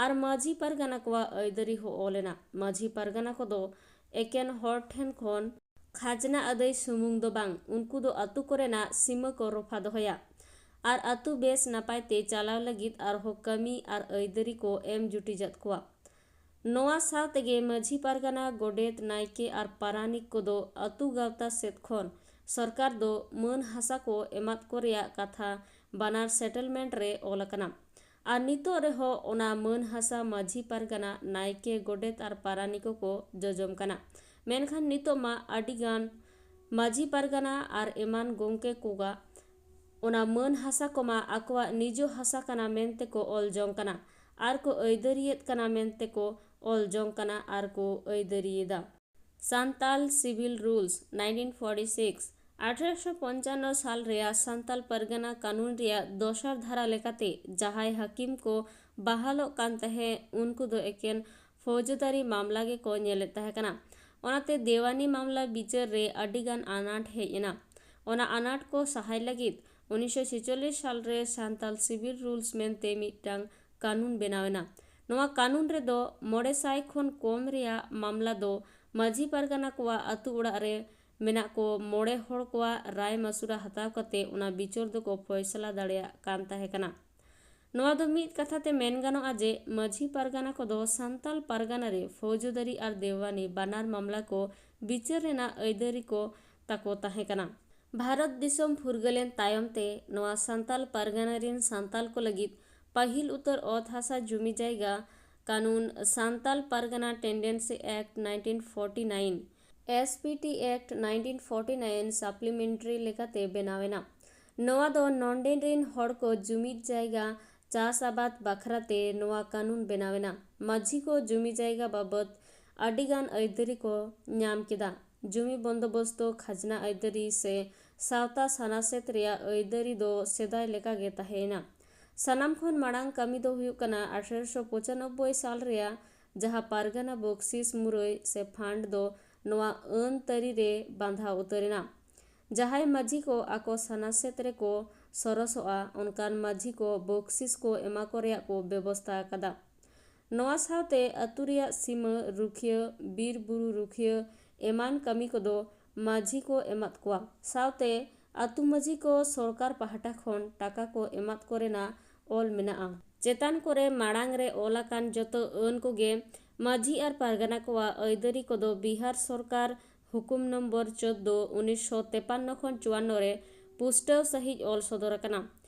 ᱟᱨ ᱢᱟᱹᱡᱷᱤ ᱯᱟᱨᱜᱟᱱᱟ ᱠᱚᱣᱟᱜ ᱟᱹᱭᱫᱟᱹᱨᱤ ᱦᱚᱸ ᱚᱞ ᱮᱱᱟ᱾ ᱢᱟᱹᱡᱷᱤ ᱯᱟᱨᱜᱟᱱᱟ ᱠᱚᱫᱚ ᱮᱠᱮᱱ ᱦᱚᱲ ᱴᱷᱮᱱ ᱠᱷᱚᱱ ᱠᱷᱟᱡᱽᱱᱟ ᱟᱹᱫᱟᱹᱭ ᱥᱩᱢᱩᱝ ᱫᱚ ᱵᱟᱝ, ᱩᱱᱠᱩ ᱫᱚ ᱟᱹᱛᱩ ᱠᱚᱨᱮᱱᱟᱜ ᱥᱤᱢᱟᱹ ᱠᱚ ᱨᱚᱯᱷᱟ ᱫᱚᱦᱚᱭᱟ ᱟᱨ ᱟᱹᱛᱩ ᱵᱮᱥ ᱱᱟᱯᱟᱭ ᱛᱮ ᱪᱟᱞᱟᱣ ᱞᱟᱹᱜᱤᱫ ᱟᱨᱦᱚᱸ ᱠᱟᱹᱢᱤ ᱟᱨ ᱟᱹᱭᱫᱟᱹᱨᱤ ᱠᱚ ᱮᱢ ᱡᱩᱴᱤᱡᱟᱫ ᱠᱚᱣᱟ᱾ ᱱᱚᱣᱟ ᱥᱟᱶ ᱛᱮᱜᱮ ᱢᱟᱹᱡᱷᱤ ᱯᱟᱨᱜᱟᱱᱟ, ᱜᱚᱰᱮᱛ, ᱱᱟᱭᱠᱮ ᱟᱨ ᱯᱟᱨᱟᱱᱤᱠ ᱠᱚᱫᱚ ᱟᱹᱛᱩ ᱜᱟᱶᱛᱟ ᱥᱮᱫ ᱠᱷᱚᱱ ᱥᱚᱨᱠᱟᱨ ᱫᱚ ᱢᱟᱹᱱ ᱦᱟᱥᱟ ᱠᱚ ᱮᱢᱟᱫ ᱠᱚ ᱨᱮᱭᱟᱜ ᱠᱟᱛᱷᱟ ᱵᱟᱱᱟᱨ ᱥᱮᱴᱮᱞᱢᱮᱱᱴ ᱨᱮ ᱚᱞ ᱟᱠᱟᱱᱟ᱾ ᱟᱨ ᱱᱤᱛᱚᱜ ᱨᱮᱦᱚᱸ ᱚᱱᱟ ᱢᱟᱹᱱ ᱦᱟᱥᱟ ᱢᱟᱹᱡᱷᱤ ᱯᱟᱨᱜᱟᱱᱟ, ᱱᱟᱭᱠᱮ, ᱜᱚᱰᱮᱛ ᱟᱨ ᱯᱟᱨᱟᱱᱤᱠ ᱠᱚᱠᱚ ᱡᱚᱡᱚᱢ ᱠᱟᱱᱟ᱾ ᱢᱮᱱᱠᱷᱟᱱ ᱱᱤᱛᱚᱜ ᱢᱟ ᱟᱹᱰᱤᱜᱟᱱ ᱢᱟᱹᱡᱷᱤ ᱯᱟᱨᱜᱟᱱᱟ ᱟᱨ ᱮᱢᱟᱱ ᱜᱚᱢᱠᱮ ᱠᱚᱣᱟᱜ ᱚᱱᱟ ᱢᱟᱹᱱ ᱦᱟᱥᱟ ᱠᱚᱢᱟ ᱟᱠᱚᱣᱟᱜ ᱱᱤᱡᱚ ᱦᱟᱥᱟ ᱠᱟᱱᱟ ᱢᱮᱱᱛᱮ ᱠᱚ ᱚᱞ ᱡᱚᱝ ᱠᱟᱱᱟ ᱟᱨ ᱠᱚ ᱟᱹᱭᱫᱟᱹᱨᱤᱭᱮᱫ ᱠᱟᱱᱟ ᱢᱮᱱᱛᱮ ᱠᱚ ᱚᱞ ᱡᱚᱝ ᱠᱟᱱᱟ ᱟᱨ ᱠᱚ ᱟᱹᱭᱫᱟᱹᱨᱤᱭᱮᱫᱟ᱾ Santal Civil Rules nineteen forty six, ᱟᱴᱷᱨᱚᱥᱚ ᱯᱚᱧᱪᱟᱱᱱᱚ ᱥᱟᱞ ᱨᱮᱭᱟᱜ ᱥᱟᱱᱛᱟᱞ ᱯᱟᱨᱜᱟᱱᱟ ᱠᱟᱹᱱᱩᱱ ᱨᱮᱭᱟᱜ ᱫᱚᱥᱟᱨ ᱫᱷᱟᱨᱟ ᱞᱮᱠᱟᱛᱮ ᱡᱟᱦᱟᱸᱭ ᱦᱟᱹᱠᱤᱢ ᱠᱚ ᱵᱟᱦᱟᱞᱚᱜ ᱠᱟᱱ ᱛᱟᱦᱮᱸ, ᱩᱱᱠᱩ ᱫᱚ ᱮᱠᱮᱱ ᱯᱷᱳᱡᱽᱫᱟᱨᱤ ᱢᱟᱢᱞᱟ ᱜᱮᱠᱚ ᱧᱮᱞᱮᱫ ᱛᱟᱦᱮᱸ ᱠᱟᱱᱟ᱾ ᱚᱱᱟᱛᱮ ᱫᱮᱣᱟᱱᱤ ᱢᱟᱢᱞᱟ ᱵᱤᱪᱟᱹᱨ ᱨᱮ ᱟᱹᱰᱤᱜᱟᱱ ᱟᱱᱟᱴ ᱦᱮᱡ ᱮᱱᱟ᱾ ᱚᱱᱟ ᱟᱱᱟᱴ ᱠᱚ ᱥᱟᱦᱟᱭ ᱞᱟᱹᱜᱤᱫ ᱩᱱᱤᱥᱥᱚ ᱪᱷᱮᱪᱪᱚᱞᱞᱤᱥ ᱥᱟᱞ ᱨᱮ ᱥᱟᱱᱛᱟᱞ Civil Rules ᱢᱮᱱᱛᱮ ᱢᱤᱫᱴᱟᱝ ᱠᱟᱹᱱᱩᱱ ᱵᱮᱱᱟᱣ ᱮᱱᱟ᱾ ᱱᱚᱣᱟ ᱠᱟᱹᱱᱩᱱ ᱨᱮᱫᱚ ᱢᱚᱬᱮ ᱥᱟᱭ ᱠᱷᱚᱱ ᱠᱚᱢ ᱨᱮᱭᱟᱜ ᱢᱟᱢᱞᱟ ᱫᱚ ᱢᱟᱹᱡᱷᱤ ᱯᱟᱨᱜᱟᱱᱟ ᱠᱚᱣᱟᱜ ᱟᱹᱛᱩ ᱚᱲᱟᱜ ᱨᱮ ᱢᱮᱱᱟᱜ ᱠᱚ ᱢᱚᱬᱮ ᱦᱚᱲ ᱠᱚᱣᱟᱜ ᱨᱟᱭ ᱢᱟᱥᱩᱨᱟ ᱦᱟᱛᱟᱣ ᱠᱟᱛᱮ ᱚᱱᱟ ᱵᱤᱪᱟᱹᱨ ᱫᱚᱠᱚ ᱯᱷᱚᱭᱥᱟᱞᱟ ᱫᱟᱲᱮᱭᱟᱜ ᱠᱟᱱ ᱛᱟᱦᱮᱸ ᱠᱟᱱᱟ᱾ ᱱᱚᱣᱟ ᱫᱚ ᱢᱤᱫ ᱠᱟᱛᱷᱟ ᱛᱮ ᱢᱮᱱ ᱜᱟᱱᱚᱜᱼᱟ ᱡᱮ ᱢᱟᱹᱡᱷᱤ ᱯᱟᱨᱜᱟᱱᱟ ᱠᱚᱫᱚ ᱥᱟᱱᱛᱟᱞ ᱯᱟᱨᱜᱟᱱᱟ ᱨᱮ ᱯᱷᱳᱡᱽᱫᱟᱨᱤ ᱟᱨ ᱫᱮᱣᱟᱱᱤ ᱵᱟᱱᱟᱨ ᱢᱟᱢᱞᱟ ᱠᱚ ᱵᱤᱪᱟᱹᱨ ᱨᱮᱱᱟᱜ ᱟᱹᱭᱫᱟᱹᱨᱤ ᱠᱚ ᱛᱟᱠᱚ ᱛᱟᱦᱮᱸ ᱠᱟᱱᱟ᱾ ᱵᱷᱟᱨᱚᱛ ᱫᱤᱥᱚᱢ ᱯᱷᱩᱨᱜᱟᱹᱞᱮᱱ ᱛᱟᱭᱚᱢ ᱛᱮ ᱱᱚᱣᱟ ᱥᱟᱱᱛᱟᱞ ᱯᱟᱨᱜᱟᱱᱟ ᱨᱤᱱ ᱥᱟᱱᱛᱟᱞ ᱠᱚ ᱞᱟᱹᱜᱤᱫ ᱯᱟᱹᱦᱤᱞ ᱩᱛᱟᱹᱨ ᱚᱛ ᱦᱟᱥᱟ ᱡᱩᱢᱤ ᱡᱟᱭᱜᱟ ᱠᱟᱹᱱᱩᱱ ᱥᱟᱱᱛᱟᱞ ᱯᱟᱨᱜᱟᱱᱟ Tenancy Act nineteen forty nine, S P T Act nineteen forty nine supplementary ᱞᱮᱠᱟᱛᱮ ᱵᱮᱱᱟᱣ ᱮᱱᱟ᱾ ᱱᱚᱣᱟ ᱫᱚ ᱱᱚᱰᱮ ᱨᱤᱱ ᱦᱚᱲ ᱠᱚ ᱡᱩᱢᱤᱫ ᱡᱟᱭᱜᱟ ᱪᱟᱥ ᱟᱵᱟᱫ ᱵᱟᱠᱷᱨᱟ ᱛᱮ ᱱᱚᱣᱟ ᱠᱟᱹᱱᱩᱱ ᱵᱮᱱᱟᱣ ᱮᱱᱟ᱾ ᱢᱟᱹᱡᱷᱤ ᱠᱚ ᱡᱩᱢᱤ ᱡᱟᱭᱜᱟ ᱵᱟᱵᱚᱛ ᱟᱹᱰᱤ ᱜᱟᱱ ᱟᱹᱭᱫᱟᱹᱨᱤ ᱠᱚ ᱧᱟᱢ ᱠᱮᱫᱟ᱾ ᱡᱩᱢᱤ ᱵᱚᱱᱫᱚᱵᱚᱥᱛᱚ, ᱠᱷᱟᱡᱽᱱᱟ ᱟᱹᱭᱫᱟᱹᱨᱤ ᱥᱮ ᱥᱟᱶᱛᱟ ᱥᱟᱱᱟᱥᱮᱫ ᱨᱮᱭᱟᱜ ᱟᱹᱭᱫᱟᱹᱨᱤ ᱫᱚ ᱥᱮᱫᱟᱭ ᱞᱮᱠᱟ ᱜᱮ ᱛᱟᱦᱮᱸ ᱮᱱᱟ᱾ ᱥᱟᱱᱟᱢ ᱠᱷᱚᱱ ᱢᱟᱲᱟᱝ ᱠᱟᱹᱢᱤ ᱫᱚ ᱦᱩᱭᱩᱜ ᱠᱟᱱᱟ ᱟᱴᱷᱨᱚᱥᱚ ᱯᱚᱸᱪᱟᱱᱚᱵᱵᱳᱭ ᱥᱟᱞ ᱨᱮᱭᱟᱜ ᱡᱟᱦᱟᱸ ᱯᱟᱨᱜᱟᱱᱟ ᱵᱚᱠᱥᱤᱥ ᱢᱩᱨᱟᱹᱭ ᱥᱮ ᱯᱷᱟᱱᱰ ᱫᱚ ᱱᱚᱣᱟ ᱟᱹᱱ ᱛᱟᱹᱨᱤ ᱨᱮ ᱵᱟᱸᱫᱷᱟᱣ ᱩᱛᱟᱹᱨ ᱮᱱᱟ᱾ ᱡᱟᱦᱟᱸᱭ ᱢᱟᱹᱡᱷᱤ ᱠᱚ ᱟᱠᱚ ᱥᱟᱱᱟᱥᱮᱫ ᱨᱮᱠᱚ ᱥᱚᱨᱚᱥᱚᱜᱼᱟ, ᱚᱱᱠᱟᱱ ᱢᱟᱹᱡᱷᱤ ᱠᱚ ᱵᱚᱠᱥᱤᱥ ᱠᱚ ᱮᱢᱟ ᱠᱚ ᱨᱮᱭᱟᱜ ᱠᱚ ᱵᱮᱵᱚᱥᱛᱟ ᱟᱠᱟᱫᱟ᱾ ᱱᱚᱣᱟ ᱥᱟᱶᱛᱮ ᱟᱹᱛᱩ ᱨᱮᱭᱟᱜ ᱥᱤᱢᱟᱹ ᱨᱩᱠᱷᱤᱭᱟᱹ, ᱵᱤᱨ ᱵᱩᱨᱩ ᱨᱩᱠᱷᱤᱭᱟᱹ ᱮᱢᱟᱱ ᱠᱟᱹᱢᱤ ᱠᱚᱫᱚ ᱢᱟᱹᱡᱷᱤ ᱠᱚ ᱮᱢᱟᱫ ᱠᱚᱣᱟ᱾ ᱥᱟᱶᱛᱮ ᱟᱹᱛᱩ ᱢᱟᱹᱡᱷᱤ ᱠᱚ ᱥᱚᱨᱠᱟᱨ ᱯᱟᱦᱴᱟ ᱠᱷᱚᱱ ᱴᱟᱠᱟ ᱠᱚ ᱮᱢᱟᱫ ᱠᱚ ᱨᱮᱱᱟᱜ ᱚᱞ ᱢᱮᱱᱟᱜᱼᱟ᱾ ᱪᱮᱛᱟᱱ ᱠᱚᱨᱮ ᱢᱟᱲᱟᱝ ᱨᱮ ᱚᱞ ᱟᱠᱟᱱ ᱡᱚᱛᱚ ᱟᱹᱱ ᱠᱚᱜᱮ ᱢᱟᱹᱡᱷᱤ ᱟᱨ ᱯᱟᱨᱜᱟᱱᱟ ᱠᱚᱣᱟᱜ ᱟᱹᱭᱫᱟᱹᱨᱤ ᱠᱚᱫᱚ ᱵᱤᱦᱟᱨ ᱥᱚᱨᱠᱟᱨ ᱦᱩᱠᱩᱢ ᱱᱚᱢᱵᱚᱨ ᱪᱳᱫᱽᱫᱳ, ᱩᱱᱤᱥᱥᱚ ᱛᱮᱯᱟᱱᱱᱚ ᱠᱷᱚᱱ ᱪᱩᱣᱟᱱᱱᱚ ᱨᱮ ᱯᱩᱥᱴᱟᱹᱣ ᱥᱟᱹᱦᱤᱡ ᱚᱞ ᱥᱚᱫᱚᱨ ᱟᱠᱟᱱᱟ᱾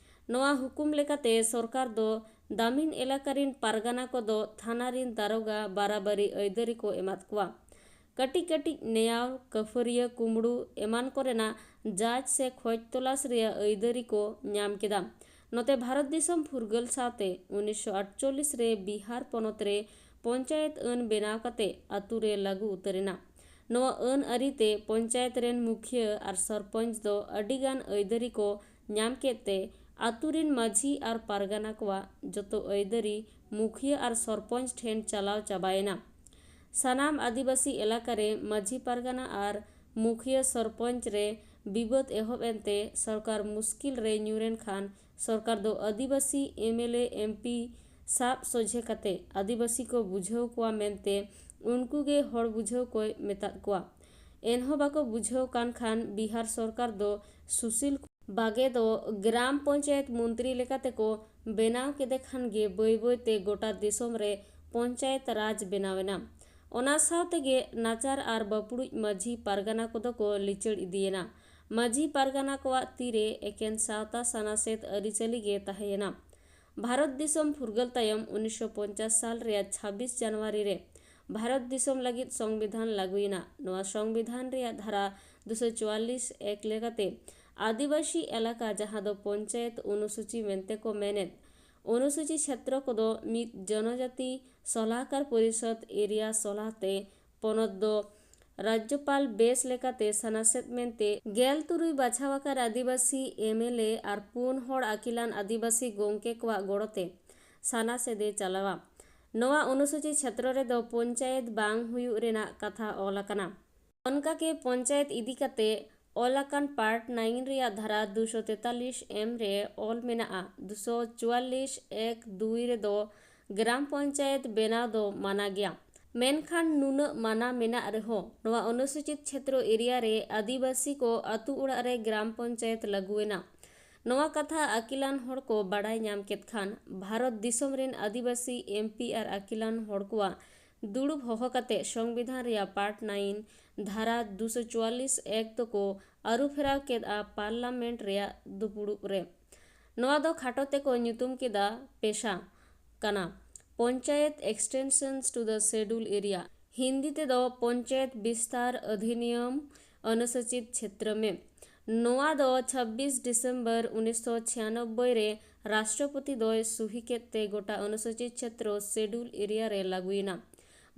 ᱱᱚᱣᱟ ᱦᱩᱠᱩᱢ ᱞᱮᱠᱟᱛᱮ ᱥᱚᱨᱠᱟᱨ ᱫᱚ ᱫᱟᱢᱤᱱ ᱮᱞᱟᱠᱟ ᱨᱤᱱ ᱯᱟᱨᱜᱟᱱᱟ ᱠᱚᱫᱚ ᱛᱷᱟᱱᱟ ᱨᱤᱱ ᱫᱟᱨᱚᱜᱟ ᱵᱟᱨᱟᱵᱟᱨᱤ ᱟᱹᱭᱫᱟᱹᱨᱤ ᱠᱚ ᱮᱢᱟᱫ ᱠᱚᱣᱟ᱾ ᱠᱟᱹᱴᱤᱡ ᱠᱟᱹᱴᱤᱡ ᱱᱮᱭᱟᱣ, ᱠᱟᱹᱯᱷᱟᱹᱨᱤᱭᱟᱹ, ᱠᱩᱢᱵᱽᱲᱩ ᱮᱢᱟᱱ ᱠᱚᱨᱮᱱᱟᱜ ᱡᱟᱸᱪ ᱥᱮ ᱠᱷᱚᱡᱽ ᱛᱚᱞᱟᱥ ᱨᱮᱭᱟᱜ ᱟᱹᱭᱫᱟᱹᱨᱤ ᱠᱚ ᱧᱟᱢ ᱠᱮᱫᱟ᱾ ᱱᱚᱛᱮ ᱵᱷᱟᱨᱚᱛ ᱫᱤᱥᱚᱢ ᱯᱷᱩᱨᱜᱟᱹᱞ ᱥᱟᱶᱛᱮ ᱩᱱᱤᱥᱥᱚ ᱟᱴᱪᱚᱞᱞᱤᱥ ᱨᱮ ᱵᱤᱦᱟᱨ ᱯᱚᱱᱚᱛ ᱨᱮ ᱯᱚᱧᱪᱟᱭᱮᱛ ᱟᱹᱱ ᱵᱮᱱᱟᱣ ᱠᱟᱛᱮ ᱟᱹᱛᱩ ᱨᱮ ᱞᱟᱹᱜᱩ ᱩᱛᱟᱹᱨ ᱮᱱᱟ᱾ ᱱᱚᱣᱟ ᱟᱹᱱ ᱟᱹᱨᱤ ᱛᱮ ᱯᱚᱧᱪᱟᱭᱮᱛ ᱨᱮᱱ ᱢᱩᱠᱷᱤᱭᱟᱹ ᱟᱨ ᱥᱚᱨᱯᱚᱧᱪ ᱫᱚ ᱟᱹᱰᱤ ᱜᱟᱱ ᱟᱹᱭᱫᱟᱹᱨᱤ ᱠᱚ ᱧᱟᱢ ᱠᱮᱫ ᱛᱮ ᱟᱹᱛᱩ ᱨᱤᱱ ᱢᱟᱹᱡᱷᱤ ᱟᱨ ᱯᱟᱨᱜᱟᱱᱟ ᱠᱚᱣᱟᱜ ᱡᱚᱛᱚ ᱟᱹᱭᱫᱟᱹᱨᱤ ᱢᱩᱠᱷᱤᱭᱟᱹ ᱟᱨ ᱥᱚᱨᱯᱚᱧᱪ ᱴᱷᱮᱱ ᱪᱟᱞᱟᱣ ᱪᱟᱵᱟᱭᱮᱱᱟ᱾ ᱥᱟᱱᱟᱢ ᱟᱹᱫᱤᱵᱟᱹᱥᱤ ᱮᱞᱟᱠᱟ ᱨᱮ ᱢᱟᱹᱡᱷᱤ ᱯᱟᱨᱜᱟᱱᱟ ᱟᱨ ᱢᱩᱠᱷᱤᱭᱟᱹ ᱥᱚᱨᱯᱚᱧᱪ ᱨᱮ ᱵᱤᱵᱟᱹᱫ ᱮᱦᱚᱵ ᱮᱱᱛᱮ ᱥᱚᱨᱠᱟᱨ ᱢᱩᱥᱠᱤᱞ ᱨᱮ ᱧᱩᱨᱮᱱ ᱠᱷᱟᱱ ᱥᱚᱨᱠᱟᱨ ᱫᱚ ᱟᱹᱫᱤᱵᱟᱹᱥᱤ M L A, M P ᱥᱟᱵ ᱥᱚᱡᱷᱮ ᱠᱟᱛᱮ ᱟᱹᱫᱤᱵᱟᱹᱥᱤ ᱠᱚ ᱵᱩᱡᱷᱟᱹᱣ ᱠᱚᱣᱟ ᱢᱮᱱᱛᱮ ᱩᱱᱠᱩ ᱜᱮ ᱦᱚᱲ ᱵᱩᱡᱷᱟᱹᱣ ᱠᱚᱭ ᱢᱮᱛᱟᱫ ᱠᱚᱣᱟ᱾ ᱮᱱᱦᱚᱸ ᱵᱟᱠᱚ ᱵᱩᱡᱷᱟᱹᱣ ᱠᱟᱱ ᱠᱷᱟᱱ ᱵᱤᱦᱟᱨ ᱥᱚᱨᱠᱟᱨ ᱫᱚ ᱥᱩᱥᱤᱞ ᱵᱟᱜᱮ ᱫᱚ ᱜᱨᱟᱢ ᱯᱚᱧᱪᱟᱭᱮᱛ ᱢᱚᱱᱛᱨᱤ ᱞᱮᱠᱟᱛᱮ ᱠᱚ ᱵᱮᱱᱟᱣ ᱠᱮᱫᱮ ᱠᱷᱟᱱ ᱜᱮ ᱵᱟᱹᱭ ᱵᱟᱹᱭ ᱛᱮ ᱜᱚᱴᱟ ᱫᱤᱥᱚᱢ ᱨᱮ ᱯᱚᱧᱪᱟᱭᱮᱛ ᱨᱟᱡᱽ ᱵᱮᱱᱟᱣ ᱮᱱᱟ᱾ ᱚᱱᱟ ᱥᱟᱶ ᱛᱮᱜᱮ ᱱᱟᱪᱟᱨ ᱟᱨ ᱵᱟᱹᱯᱲᱩᱡ ᱢᱟᱹᱡᱷᱤ ᱯᱟᱨᱜᱟᱱᱟ ᱠᱚᱫᱚ ᱠᱚ ᱞᱤᱪᱟᱹᱲ ᱤᱫᱤᱭᱮᱱᱟ᱾ ᱢᱟᱹᱡᱷᱤ ᱯᱟᱨᱜᱟᱱᱟ ᱠᱚᱣᱟᱜ ᱛᱤᱨᱮ ᱮᱠᱮᱱ ᱥᱟᱶᱛᱟ ᱥᱟᱱᱟᱥᱮᱫ ᱟᱹᱨᱤᱪᱟᱹᱞᱤ ᱜᱮ ᱛᱟᱦᱮᱸᱭᱮᱱᱟ᱾ ᱵᱷᱟᱨᱚᱛ ᱫᱤᱥᱚᱢ ᱯᱷᱩᱨᱜᱟᱹᱞ ᱛᱟᱭᱚᱢ ᱩᱱᱤᱥᱥᱚ ᱯᱚᱧᱪᱟᱥ ᱥᱟᱞ ᱨᱮᱭᱟᱜ ᱪᱷᱟᱵᱵᱤᱥ ᱡᱟᱱᱩᱣᱟᱨᱤ ᱨᱮ ᱵᱷᱟᱨᱚᱛ ᱫᱤᱥᱚᱢ ᱞᱟᱹᱜᱤᱫ ᱥᱚᱝᱵᱤᱫᱷᱟᱱ ᱞᱟᱹᱜᱩᱭᱮᱱᱟ᱾ ᱱᱚᱣᱟ ᱥᱚᱝᱵᱤᱫᱷᱟᱱ ᱨᱮᱭᱟᱜ ᱫᱷᱟᱨᱟ ᱫᱩᱥᱚ ᱪᱩᱣᱟᱞᱞᱤᱥ ᱮᱠ ᱞᱮᱠᱟᱛᱮ ᱟᱹᱫᱤᱵᱟᱹᱥᱤ ᱮᱞᱟᱠᱟ, ᱡᱟᱦᱟᱸ ᱫᱚ ᱯᱚᱧᱪᱟᱭᱮᱛ ᱚᱱᱩᱥᱩᱪᱤ ᱢᱮᱱᱛᱮ ᱠᱚ ᱢᱮᱱᱮᱫ, ᱚᱱᱩᱥᱩᱪᱤ ᱪᱷᱮᱛᱨᱚ ᱠᱚᱫᱚ ᱢᱤᱫ ᱡᱚᱱᱚᱡᱟᱛᱤ ᱥᱚᱞᱟᱦᱠᱟᱨ ᱯᱚᱨᱤᱥᱚᱫ ᱮᱨᱤᱭᱟ ᱥᱚᱞᱦᱟᱛᱮ ᱯᱚᱱᱚᱛ ᱫᱚ ᱨᱟᱡᱽᱡᱚᱯᱟᱞ ᱵᱮᱥ ᱞᱮᱠᱟᱛᱮ ᱥᱟᱱᱟᱥᱮᱫ ᱢᱮᱱᱛᱮ ᱜᱮᱞ ᱛᱩᱨᱩᱭ ᱵᱟᱪᱷᱟᱣ ᱟᱠᱟᱱ ᱟᱹᱫᱤᱵᱟᱹᱥᱤ ᱮᱢ ᱮᱞ ᱮ ᱟᱨ ᱯᱩᱱ ᱦᱚᱲ ᱟᱹᱠᱤᱞᱟᱱ ᱟᱹᱫᱤᱵᱟᱹᱥᱤ ᱜᱚᱢᱠᱮ ᱠᱚᱣᱟᱜ ᱜᱚᱲᱚᱛᱮ ᱥᱟᱱᱟᱥᱮᱫ ᱮ ᱪᱟᱞᱟᱣᱟ᱾ ᱱᱚᱣᱟ ᱚᱱᱩᱥᱩᱪᱤ ᱪᱷᱮᱛᱨᱚ ᱨᱮᱫᱚ ᱯᱚᱧᱪᱟᱭᱮᱛ ᱵᱟᱝ ᱦᱩᱭᱩᱜ ᱨᱮᱱᱟᱜ ᱠᱟᱛᱷᱟ ᱚᱞ ᱟᱠᱟᱱᱟ᱾ ᱚᱱᱠᱟ ᱜᱮ ᱯᱚᱧᱪᱟᱭᱮᱛ ᱤᱫᱤ ᱠᱟᱛᱮ ᱚᱞ ᱟᱠᱟᱱ ᱯᱟᱨᱴ ᱱᱟᱭᱤᱱ ᱨᱮᱭᱟᱜ ᱫᱷᱟᱨᱟ ᱫᱩᱥᱚ ᱛᱮᱛᱟᱞᱤᱥ ᱮᱢ ᱨᱮ ᱚᱞ ᱢᱮᱱᱟᱜᱼᱟ, ᱫᱩᱥᱚ ᱪᱩᱣᱟᱞᱞᱤᱥ ᱮᱠ ᱫᱩᱭ ᱨᱮᱫᱚ ᱜᱨᱟᱢ ᱯᱚᱧᱪᱟᱭᱮᱛ ᱵᱮᱱᱟᱣ ᱫᱚ ᱢᱟᱱᱟ ᱜᱮᱭᱟ᱾ ᱢᱮᱱᱠᱷᱟᱱ ᱱᱩᱱᱟᱹᱜ ᱢᱟᱱᱟ ᱢᱮᱱᱟᱜ ᱨᱮᱦᱚᱸ ᱱᱚᱣᱟ ᱚᱱᱩᱥᱩᱪᱤᱛ ᱪᱷᱮᱛᱨᱚ ᱮᱨᱤᱭᱟ ᱨᱮ ᱟᱹᱫᱤᱵᱟᱹᱥᱤ ᱠᱚ ᱟᱹᱛᱩ ᱚᱲᱟᱜ ᱨᱮ ᱜᱨᱟᱢ ᱯᱚᱧᱪᱟᱭᱮᱛ ᱞᱟᱹᱜᱩ ᱮᱱᱟ᱾ ᱱᱚᱣᱟ ᱠᱟᱛᱷᱟ ᱟᱹᱠᱤᱞᱟᱱ ᱦᱚᱲ ᱠᱚ ᱵᱟᱰᱟᱭ ᱧᱟᱢ ᱠᱮᱫ ᱠᱷᱟᱱ ᱵᱷᱟᱨᱚᱛ ᱫᱤᱥᱚᱢ ᱨᱮᱱ ᱟᱹᱫᱤᱵᱟᱹᱥᱤ ᱮᱢ ᱯᱤ ᱟᱨ ᱟᱹᱠᱤᱞᱟᱱ ᱦᱚᱲ ᱠᱚᱣᱟᱜ ᱫᱩᱲᱩᱵ ᱦᱚᱦᱚ ᱠᱟᱛᱮ ᱥᱚᱝᱵᱤᱫᱷᱟᱱ ᱨᱮᱭᱟᱜ ᱯᱟᱨᱴ ᱱᱟᱭᱤᱱ ᱫᱷᱟᱨᱟ ᱫᱩᱥᱚ ᱪᱩᱣᱟᱞᱤᱥ ᱮᱠ ᱫᱚᱠᱚ ᱟᱹᱨᱩ ᱯᱷᱮᱨᱟᱣ ᱠᱮᱫᱼᱟ ᱯᱟᱨᱞᱟᱢᱮᱱᱴ ᱨᱮᱭᱟᱜ ᱫᱩᱯᱩᱲᱩᱵ ᱨᱮ᱾ ᱱᱚᱣᱟ ᱫᱚ ᱠᱷᱟᱴᱚ ᱛᱮᱠᱚ ᱧᱩᱛᱩᱢ ᱠᱮᱫᱟ ᱯᱮᱥᱟ ᱠᱟᱱᱟ, Panchayat Extensions to the Schedule Area, Hindi ᱛᱮᱫᱚ ᱯᱚᱧᱪᱟᱭᱮᱛ ᱵᱤᱥᱛᱟᱨ ᱚᱫᱷᱤᱱᱤᱭᱚᱢ ᱚᱱᱩᱥᱩᱪᱤᱛ ᱪᱷᱮᱛᱨᱚ ᱢᱮ᱾ ᱱᱚᱣᱟ ᱫᱚ ᱪᱷᱟᱵᱵᱤᱥ ᱰᱤᱥᱮᱢᱵᱚᱨ ᱩᱱᱤᱥᱥᱚ ᱪᱷᱤᱭᱟᱱᱚᱵᱵᱳᱭ ᱨᱮ ᱨᱟᱥᱴᱨᱚᱯᱚᱛᱤ ᱫᱚᱭ ᱥᱩᱦᱤ ᱠᱮᱫ ᱛᱮ ᱜᱚᱴᱟ ᱚᱱᱩᱥᱩᱪᱤᱛ ᱪᱷᱮᱛᱨᱚ ᱥᱮᱰᱩᱞ ᱮᱨᱤᱭᱟ ᱨᱮ ᱞᱟᱹᱜᱩᱭᱮᱱᱟ᱾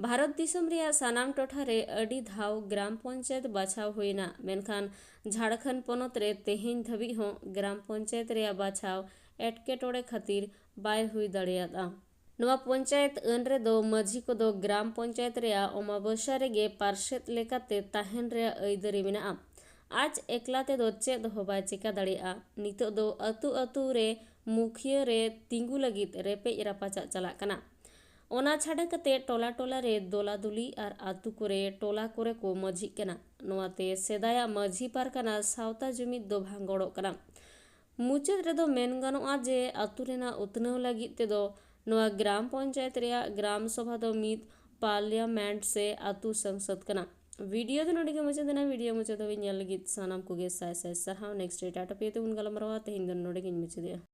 ᱵᱷᱟᱨᱚᱛ ᱫᱤᱥᱚᱢ ᱨᱮᱭᱟᱜ ᱥᱟᱱᱟᱢ ᱴᱚᱴᱷᱟ ᱨᱮ ᱟᱹᱰᱤ ᱫᱷᱟᱣ ᱜᱨᱟᱢ ᱯᱚᱧᱪᱟᱭᱮᱛ ᱵᱟᱪᱷᱟᱣ ᱦᱩᱭᱮᱱᱟ, ᱢᱮᱱᱠᱷᱟᱱ ᱡᱷᱟᱲᱠᱷᱚᱸᱰ ᱯᱚᱱᱚᱛ ᱨᱮ ᱛᱮᱦᱮᱧ ᱫᱷᱟᱹᱵᱤᱡ ᱦᱚᱸ ᱜᱨᱟᱢ ᱯᱚᱧᱪᱟᱭᱮᱛ ᱨᱮᱭᱟᱜ ᱵᱟᱪᱷᱟᱣ ᱮᱴᱠᱮᱴᱚᱬᱮ ᱠᱷᱟᱹᱛᱤᱨ ᱵᱟᱭ ᱦᱩᱭ ᱫᱟᱲᱮᱭᱟᱫᱼᱟ᱾ ᱱᱚᱣᱟ ᱯᱚᱧᱪᱟᱭᱮᱛ ᱟᱹᱱ ᱨᱮᱫᱚ ᱢᱟᱹᱡᱷᱤ ᱠᱚᱫᱚ ᱜᱨᱟᱢ ᱯᱚᱧᱪᱟᱭᱮᱛ ᱨᱮᱭᱟᱜ ᱚᱢᱟᱵᱚᱥᱭᱟ ᱨᱮᱜᱮ ᱯᱟᱨᱥᱮᱛ ᱞᱮᱠᱟᱛᱮ ᱛᱟᱦᱮᱱ ᱨᱮᱭᱟᱜ ᱟᱹᱭᱫᱟᱹᱨᱤ ᱢᱮᱱᱟᱜᱼᱟ᱾ ᱟᱡ ᱮᱠᱞᱟ ᱛᱮᱫᱚ ᱪᱮᱫ ᱦᱚᱸ ᱵᱟᱭ ᱪᱮᱠᱟ ᱫᱟᱲᱮᱭᱟᱜᱼᱟ᱾ ᱱᱤᱛᱚᱜ ᱫᱚ ᱟᱹᱛᱩ ᱟᱹᱛᱩ ᱨᱮ ᱢᱩᱠᱷᱤᱭᱟᱹ ᱨᱮ ᱛᱤᱸᱜᱩ ᱞᱟᱹᱜᱤᱫ ᱨᱮᱯᱮᱡ ᱨᱟᱯᱟᱪᱟᱜ ᱪᱟᱞᱟᱜ ᱠᱟᱱᱟ᱾ ᱚᱱᱟ ᱪᱷᱟᱰᱟ ᱠᱟᱛᱮ ᱴᱚᱞᱟ ᱴᱚᱞᱟ ᱨᱮ ᱫᱚᱞᱟ ᱫᱩᱞᱤ ᱟᱨ ᱟᱹᱛᱩ ᱠᱚᱨᱮ ᱴᱚᱞᱟ ᱠᱚᱨᱮ ᱠᱚ ᱢᱟᱹᱡᱷᱤᱜ ᱠᱟᱱᱟ᱾ ᱱᱚᱣᱟᱛᱮ ᱥᱮᱫᱟᱭᱟᱜ ᱢᱟᱹᱡᱷᱤ ᱯᱟᱨᱜᱟᱱᱟ ᱥᱟᱶᱛᱟ ᱡᱩᱢᱤᱫ ᱫᱚ ᱵᱷᱟᱸᱜᱚᱲᱚᱜ ᱠᱟᱱᱟ᱾ ᱢᱩᱪᱟᱹᱫ ᱨᱮᱫᱚ ᱢᱮᱱ ᱜᱟᱱᱚᱜᱼᱟ ᱡᱮ ᱟᱹᱛᱩ ᱨᱮᱱᱟᱜ ᱩᱛᱱᱟᱹᱣ ᱞᱟᱹᱜᱤᱫ ᱛᱮᱫᱚ ᱱᱚᱣᱟ ᱜᱨᱟᱢ ᱯᱚᱧᱪᱟᱭᱮᱛ ᱨᱮᱭᱟᱜ ᱜᱨᱟᱢ ᱥᱚᱵᱷᱟ ᱫᱚ ᱢᱤᱫ ᱯᱟᱨᱞᱤᱭᱟᱢᱮᱱᱴ ᱥᱮ ᱟᱹᱛᱩ ᱥᱚᱝᱥᱚᱫ ᱠᱟᱱᱟ᱾ ᱵᱷᱤᱰᱤᱭᱳ ᱫᱚ ᱱᱚᱰᱮ ᱜᱮ ᱢᱩᱪᱟᱹᱫ ᱮᱱᱟ᱾ ᱵᱷᱤᱰᱤᱭᱳ ᱢᱩᱪᱟᱹᱫ ᱫᱷᱟᱹᱵᱤᱡ ᱧᱮᱞ ᱞᱟᱹᱜᱤᱫ ᱥᱟᱱᱟᱢ ᱠᱚᱜᱮ ᱥᱟᱭ ᱥᱟᱭ ᱥᱟᱨᱦᱟᱣ᱾ ᱱᱮᱠᱥᱴ ᱮᱴᱟᱜ ᱴᱚᱯᱤᱠ ᱛᱮᱵᱚᱱ ᱜᱟᱞᱢᱟᱨᱟᱣᱟ᱾ ᱛᱮᱦᱮᱧ ᱫᱚ ᱱᱚᱰᱮ ᱜᱤᱧ ᱢᱩᱪᱟᱹᱫᱮᱜᱼᱟ᱾